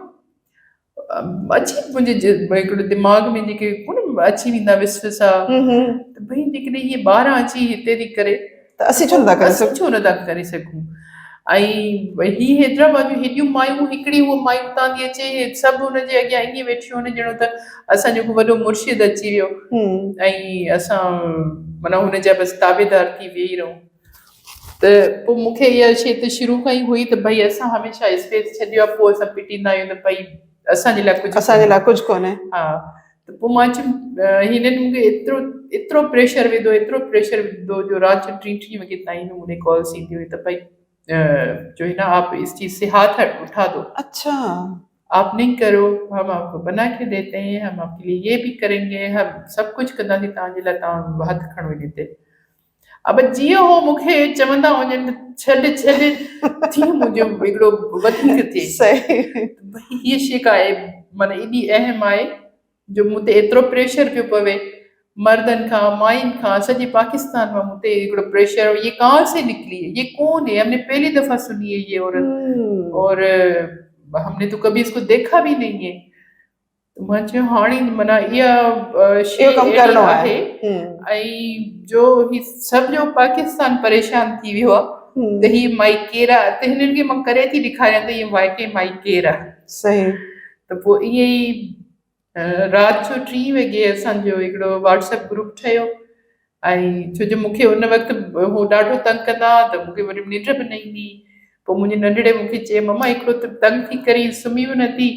[SPEAKER 2] عجيب منهنجي هڪڙو دماغ ۾ جيڪي ڪونه اچي ويندا وسوسا ته ڀئي جيڪڏهن هي ٻاهران اچي هتي ٿي ڪري
[SPEAKER 1] ته اسين ڇو نٿا ڪري
[SPEAKER 2] سگهون ڇو نٿا ڪري سگهون ۽ هي حيدرآباد جون هيڏيون مايون هڪڙي هوء مائي اتان ٿي اچي هي سڀ هن جي اڳيان ائين ويٺيون آهن ڄڻو ته اسان جو ڪو وڏو مرشد اچي ويو ۽ اسان معنيٰ هن جا بس تابعدار ٿي ويهي رهون ته پوء مون کي اها شيء ته شروع کان ئي هئي ته ڀئي اسان هميشه اسپيس ڇڏيو آهي پوء اسان پٽيندا آهيون ته ڀئي اسان جي لاء ڪجهه
[SPEAKER 1] اسان جي لاء ڪجهه ڪونهي.
[SPEAKER 2] ها ته پوء مان چيم هنن مون کي ايترو ايترو پريشر وڌو ايترو پريشر وڌو جو رات جو ٽين ٽين وڳي تائين به مون ڏي ڪالس ايندي هئي ته ڀئي جو هي نا آپ اس چيز سي هاٿ اٺا دو.
[SPEAKER 1] اڇا.
[SPEAKER 2] آپ نهين ڪرو هم آپ ڪو بنا ڪي ديتي هين هم آپ ڪي لئي يي ڀي ڪرين گي هم سڀ ڪجهه ڪنداسين توهان جي لاء توهان هٿ کڻو هن تي. اب جيئن هو مون کي چوندا وڃن ته ڇڏ ڇڏ تيئن منهنجو هڪڙو وڌيڪ ٿئي.
[SPEAKER 1] صحيح.
[SPEAKER 2] ڀئي هيء شيء ڪا معنيٰ ايڏي اهم آهي جو مون تي ايترو پريشر پيو پوي مردن کان ماين کان سڄي پاڪستان مان مون تي هڪڙو پريشر يي ڪهان سي نڪلي هي يي ڪون هي هم ني پهلي دفعه سني هي يي عورت اور هم ني تو ڪڀي اس ڪو ديکا ڀي نهين هي. مان چيو هاڻي معنيٰ اها شيء
[SPEAKER 1] ڪم ڪرڻو آهي
[SPEAKER 2] ۽ جو هي سڄو پاڪستان پريشان ٿي ويو آهي ته هي مائي ڪير آهي ته هنن کي مان ڪري ٿي ڏيکاريان ته هي واقعي مائي ڪير آهي.
[SPEAKER 1] صحيح.
[SPEAKER 2] ته پوء ائين ئي رات جو ٽين وڳي اسان جو هڪڙو واٽس ايپ گروپ ٺهيو ۽ ڇو جو مون کي ان وقت هو ڏاڍو تنگ ڪندا هئا ته مون کي وري ننڊ به نه ايندي هئي. پوء منهنجي ننڍڙي مون کي چئي مما هڪڙو ته تنگ ٿي ڪرين سمهي به نٿي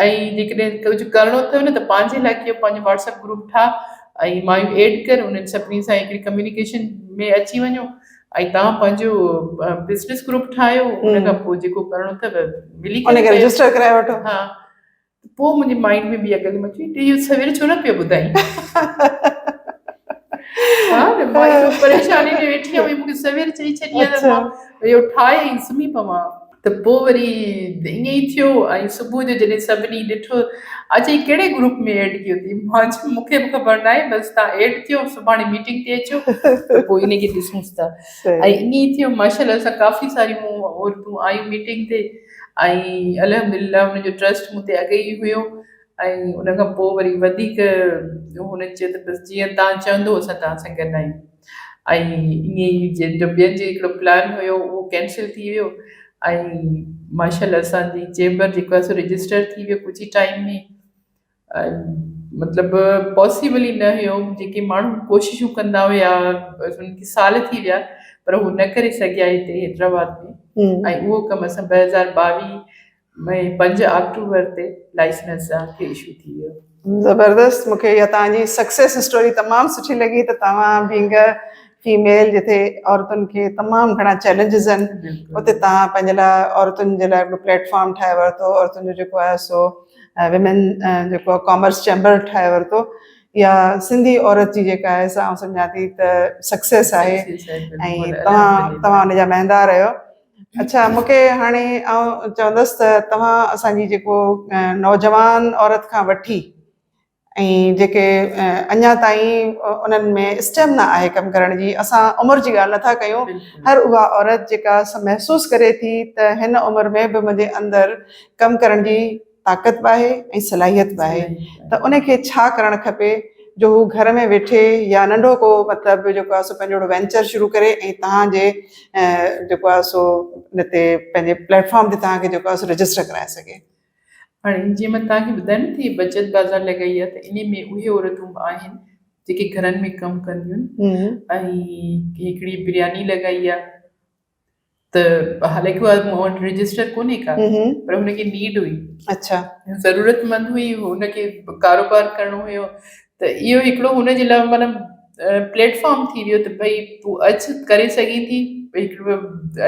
[SPEAKER 2] ۽ جيڪڏهن ڪجهه ڪرڻو اٿئي نه ته پنهنجي لاء ڪيو پنهنجو واٽس ايپ گروپ ٺاهه ۽ مايون ايڊ ڪر انهن سڀني سان هڪڙي ڪميونيڪيشن ۾ اچي وڃو ۽ توهان پنهنجو بزنس گروپ ٺاهيو ان کان پوء جيڪو ڪرڻو اٿئي ملي
[SPEAKER 1] ڪري ان کي رجسٽر ڪرائي وٺو.
[SPEAKER 2] ها پوء منهنجي مائنڊ ۾ به اها ڳالهه مچي ته اهو سوير ڇو نه پيو ٻڌائين. ها نه مان ايڏو پريشاني ۾ ويٺي هيم مون کي سوير چئي ڇڏي ها ته مان اهو ٺاهي ۽ سمهي پوان. ته پوء وري ائين ئي ٿيو ۽ صبح جو جڏهن سڀني ڏٺو اچا هي ڪهڙي گروپ ۾ ايڊ ڪيو اٿئي مان چيو مون کي به خبر ناهي بس توهان ايڊ ٿيو سڀاڻي ميٽنگ تي اچو ته پوء ان کي ڏسونس ٿا ۽ ائين ئي ٿيو ماشاء الله سان ڪافي ساريون عورتون آيون ميٽنگ تي ۽ الحمدلله ان جو ٽرسٽ مون تي اڳي ئي هيو ۽ ان کان پوء وري وڌيڪ هنن چيو ته بس جيئن توهان چوندو اسان توهان سان گڏ آهيون ۽ ائين ئي جنهن جو ٻين جو هڪڙو پلان هيو اهو ڪينسل ٿي ويو ۽ ماشاء الله اسان جي چيمبر جيڪو آهي سو رجسٽر ٿي ويو ڪجهه ئي ٽائيم ۾ مطلب پاسيبل ئي نه هيو جيڪي ماڻهو ڪوششون ڪندا هيا انهن کي سال ٿي ويا پر هو نه ڪري سگهيا هتي حيدرآباد ۾ ۽ اهو ڪم اسان 2022 ۾ 5 آڪٽوبر تي لائسنس اسان کي اشو ٿي ويو.
[SPEAKER 1] زبردست مون کي اها توهان جي سڪسيس اسٽوري تمام سٺي لڳي ته توهان بينگ فيميل جتي عورتن کي تمام گهڻا چئلينجز آهن اتي توهان پنهنجي لاء عورتن جي لاء هڪڙو پليٽ فارم ٺاهي ورتو، عورتن جو جيڪو آهي سو ويمين جيڪو ڪامرس چيمبر ٺاهي ورتو. اها سنڌي عورت جي جيڪا آهي سا آئون سمجهان ٿي ته سڪسيس آهي ۽ توهان توهان ان جا مهندار آهيو. اڇا مون کي هاڻي آئون چوندس ته توهان اسان جي جيڪو نوجوان عورت کان وٺي ۽ جيڪي اڃا تائين انهن ۾ اسٽيمنا آهي ڪم ڪرڻ جي، اسان عمر جي ڳالهه نٿا ڪيون، هر اها عورت جيڪا محسوس ڪري ٿي ته هن عمر ۾ به منهنجي اندر ڪم ڪرڻ جي طاقت به آهي ۽ صلاحيت به آهي ته ان کي ڇا ڪرڻ کپي جو هو گهر ۾ ويٺي يا ننڍو ڪو مطلب جيڪو آهي سو پنهنجو اهڙو وينچر شروع ڪري ۽ توهان جي جيڪو آهي سو ان تي پنهنجي پليٽ فارم تي توهان کي جيڪو آهي سو رجسٽر ڪرائي سگهي.
[SPEAKER 2] هاڻي جيئن مان توهان کي ٻڌايم نه ته هي بچت بازار لڳائي آهي ته انهي ۾ اهي عورتون به آهن جيڪي گهرن ۾ ڪم ڪنديون آهن ۽ هڪڙي برياني لڳائي آهي ته حالانڪه اها مون وٽ رجسٽر ڪونهي ڪا پر هن کي نيڊ هئي
[SPEAKER 1] اڇا
[SPEAKER 2] ضرورت مند هئي هن کي ڪاروبار ڪرڻو هيو ته اهو هڪڙو هن جي لاء معنيٰ پليٽ فارم ٿي ويو ته ڀئي تون اچ ڪري سگهين ٿي هڪڙو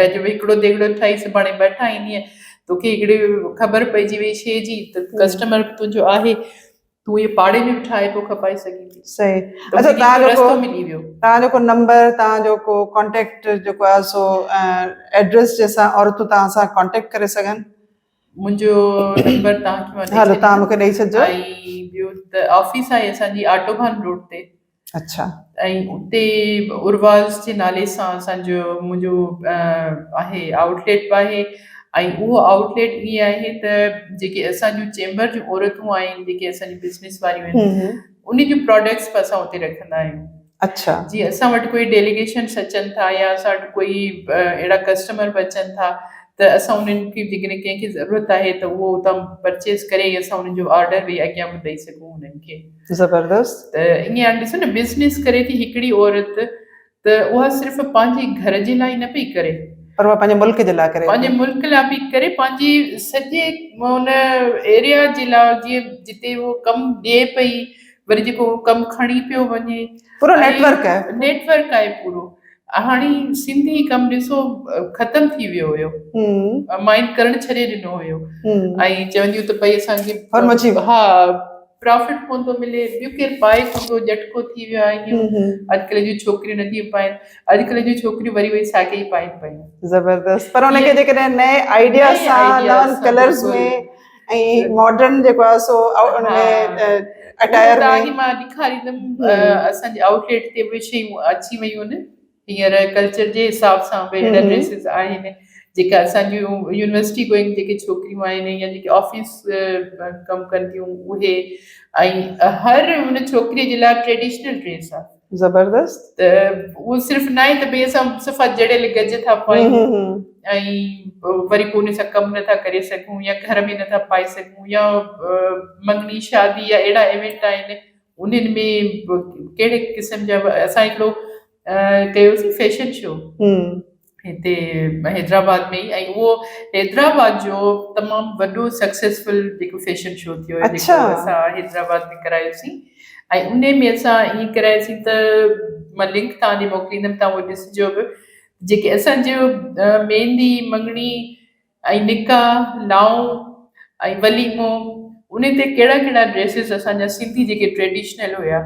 [SPEAKER 2] اڄ هڪڙو ديڳڙو ٺاهي سڀاڻي ٻه ٺاهيندينء توکي هڪڙي خبر پئجي وئي شيء جي ته ڪسٽمر به تنهنجو آهي تون اهي پاڙي ۾ به ٺاهي پيو کپائي سگهين ٿي.
[SPEAKER 1] صحيح اڇا توهان جو ڪو توهان جو ڪو نمبر توهان جو ڪو ڪانٽيڪٽ جيڪو آهي سو ايڊريس جنهن سان عورتون توهان سان ڪانٽيڪٽ ڪري سگهن.
[SPEAKER 2] منهنجو نمبر توهان کي مان ڏئي
[SPEAKER 1] هلو توهان مونکي ڏئي ڇڏجو.
[SPEAKER 2] ۽ ٻيو ته آفيس آهي اسان جي آٽوڀان روڊ تي.
[SPEAKER 1] اڇا.
[SPEAKER 2] ۽ اتي ارواز جي نالي سان اسان جو منهنجو آهي آئوٽ ليٽ به آهي ۽ اهو آئوٽ ليٽ ائين آهي ته جيڪي اسان جون چيمبر جون عورتون آهن جيڪي اسان جون بزنس واريون آهن ان جون پراڊڪٽس به اسان اتي رکندا آهيون.
[SPEAKER 1] اڇا.
[SPEAKER 2] جي اسان وٽ ڪوئي ڊيليگيشنس اچن ٿا يا اسان وٽ ڪوئي اهڙا ڪسٽمر به اچن ٿا ته اسان انهن کي جيڪڏهن ڪنهن کي ضرورت آهي ته اهو اتان پرچيز ڪري اسان انهن جو آرڊر به اڳيان به ڏئي سگهون انهن کي.
[SPEAKER 1] زبردست.
[SPEAKER 2] ته ائين هاڻي ڏسو نه بزنس ڪري ٿي هڪڙي عورت ته اها صرف پنهنجي گهر جي لاء نه پئي ڪري.
[SPEAKER 1] پر اها پنهنجي ملڪ جي لاء ڪري ٿي.
[SPEAKER 2] پنهنجي ملڪ لاء پئي ڪري پنهنجي سڄي ان ايريا جي لاء جيئن جتي هو ڪم ڏئي پئي وري جيڪو ڪم کڻي پيو وڃي.
[SPEAKER 1] پورو نيٽ ورڪ آهي.
[SPEAKER 2] نيٽ ورڪ آهي پورو. هاڻي سنڌي ڪم ڏسو ختم ٿي ويو هيو. مائن ڪرڻ ڇڏي ڏنو هيو ۽ چونديون ته ڀئي اسان کي ها پرافٽ ڪون ٿو ملي ٻيو ڪير پائي ڪون ٿو جٽڪو ٿي ويو آهي اڄڪلهه جون ڇوڪريون نٿيون پائن اڄڪلهه جون ڇوڪريون وري اهي ساڳي ئي پائن پيون.
[SPEAKER 1] زبردست پر ان کي جيڪڏهن نئين آئيڊيا سان نون ڪلرز ۾ ۽ ماڊرن جيڪو آهي سو ان ۾ اٽائر ۾.
[SPEAKER 2] توهان کي مان ڏيکاريندم اسان جي آئوٽ ليٽ تي اهي شيون اچي ويون آهن هينئر ڪلچر جي حساب سان به اهڙا ڊريسز آهن جيڪا اسان جون يونيورسٽي گوئنگ جيڪي ڇوڪريون آهن يا جيڪي آفيس ڪم ڪن ٿيون اهي ۽ هر ان ڇوڪري جي لاء ٽريڊيشنل ڊريس آهي.
[SPEAKER 1] زبردست.
[SPEAKER 2] ته اهو صرف ناهي ته ڀئي اسان صفا جڙيل گج ٿا پايون ۽ وري پوء ان سان ڪم نٿا ڪري سگهون يا گهر ۾ نٿا پائي سگهون يا مڱڻي شادي يا اهڙا ايونٽ آهن انهن ۾ ڪهڙي قسم جا اسان هڪڙو ڪيوسين فيشن شو هتي حيدرآباد ۾ ئي ۽ اهو حيدرآباد جو تمام وڏو سڪسيسفل جيڪو فيشن شو ٿيو جيڪو اسان حيدرآباد ۾ ڪرايوسين ۽ ان ۾ اسان ائين ڪرايوسين ته مان لنڪ توهان ڏي موڪليندم توهان اهو ڏسجو به جيڪي اسان جو ميندي مڱڻي ۽ نڪاح، لائون ۽ وليمو انهي تي ڪهڙا ڪهڙا ڊريسز اسان جا سنڌي جيڪي ٽريڊيشنل هيا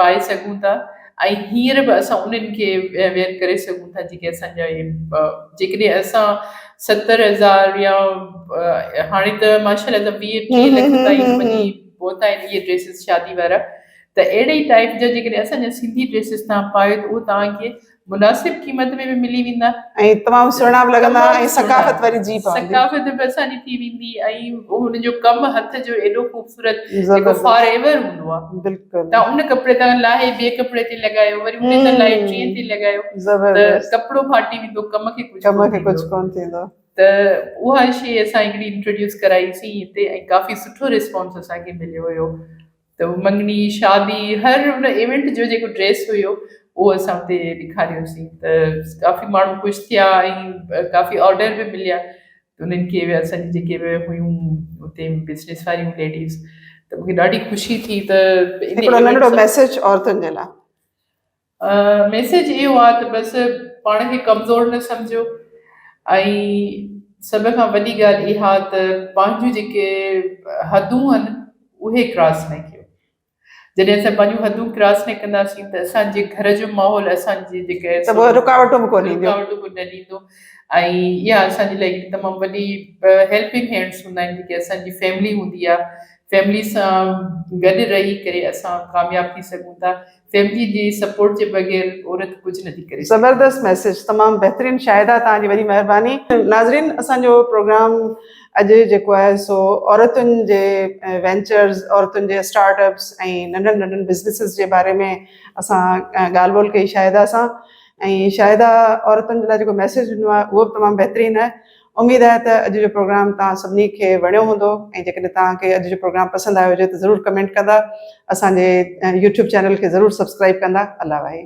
[SPEAKER 2] پائي سگهون ٿا ۽ هينئر به اسان انهن کي ويئر ڪري سگهون ٿا جيڪي اسان جا اهي جيڪڏهن اسان 70,000 يا هاڻي ته ماشاء الله 20 30 لک تائين وڃي پهتا آهن اهي ڊريسز شادي وارا ته اهڙي ئي ٽائيپ جا جيڪڏهن اسان جا سنڌي ڊريسز توهان پايو ته اهو توهان کي مناسب قيمت ۾ به ملي ويندا.
[SPEAKER 1] ۽ تمام سهڻا به لڳندا ۽ ثقافت وري جي پوندي.
[SPEAKER 2] ثقافت به اسان جي ٿي ويندي ۽ هن جو ڪم هٿ جو ايڏو خوبصورت جيڪو فار ايور هوندو آهي.
[SPEAKER 1] بلڪل.
[SPEAKER 2] تان ان ڪپڙي تان لاهي ٻئي ڪپڙي تي لڳايو وري ان تان لاهي ٽئين تي لڳايو ته ڪپڙو ڦاٽي ويندو ڪم کي ڪجهه
[SPEAKER 1] ڪم کي ڪجهه ڪونه ٿيندو.
[SPEAKER 2] ته اها شي اسان هڪڙي انٽروڊيوس ڪرائي سين هتي ۽ ڪافي سٺو ريسپانس اسان کي مليو هيو. ته مڱڻي، شادي هر ان ايونٽ جو جيڪو ڊريس هيو اهو اسان اتي ڏيکاريوسين ته ڪافي ماڻهو خوش ٿيا ۽ ڪافي آرڊر به مليا انهن کي به اسان جي جيڪي به هيون اتي بزنس واريون ليڊيز ته مونکي ڏاڍي خوشي ٿي ته
[SPEAKER 1] هڪڙو ننڍڙو ميسيج عورتن جي لاء.
[SPEAKER 2] ميسيج اهو آهي ته بس پاڻ کي ڪمزور نه سمجهو ۽ سڀ کان وڏي ڳالهه اها ته پنهنجون جيڪي حدون آهن اهي ڪراس نه ڪيو. جڏهن اسان پنهنجون حدون ڪراس نه ڪنداسين ته اسان جي گهر جو ماحول اسان جي جيڪي
[SPEAKER 1] ته پوء رڪاوٽون به ڪونه اينديون.
[SPEAKER 2] رڪاوٽون به نه ڏيندو ۽ اها اسان جي لاء هڪ تمام وڏي هيلپنگ هينڊس هوندا آهن جيڪي اسان جي فيملي هوندي آهي فيملي سان گڏ رهي ڪري اسان ڪامياب ٿي سگهون ٿا فيملي جي سپورٽ جي بغير عورت ڪجهه نٿي ڪري سگهي.
[SPEAKER 1] زبردست ميسيج تمام بهترين شاهده توهان جي وڏي مهرباني. ناظرين اسان جو پروگرام اڄ جيڪو آهي سو عورتن جي وينچرز عورتن جي اسٽارٽ اپس ۽ ننڍن ننڍن بزنسز جي باري ۾ اسان ڳالهه ٻولهه ڪئي شاهده سان ۽ شاهده عورتن جي لاء جيڪو ميسيج ڏنو آهي اهو به تمام بهترين آهي اميد آهي ته اڄ جو پروگرام توهان سڀني کي وڻيو هوندو ۽ جيڪڏهن توهان کي اڄ جو پروگرام پسند آيو هجي ته ضرور ڪمينٽ ڪندا اسان جي يوٽيوب چينل کي ضرور سبسڪرائب ڪندا الله واهي.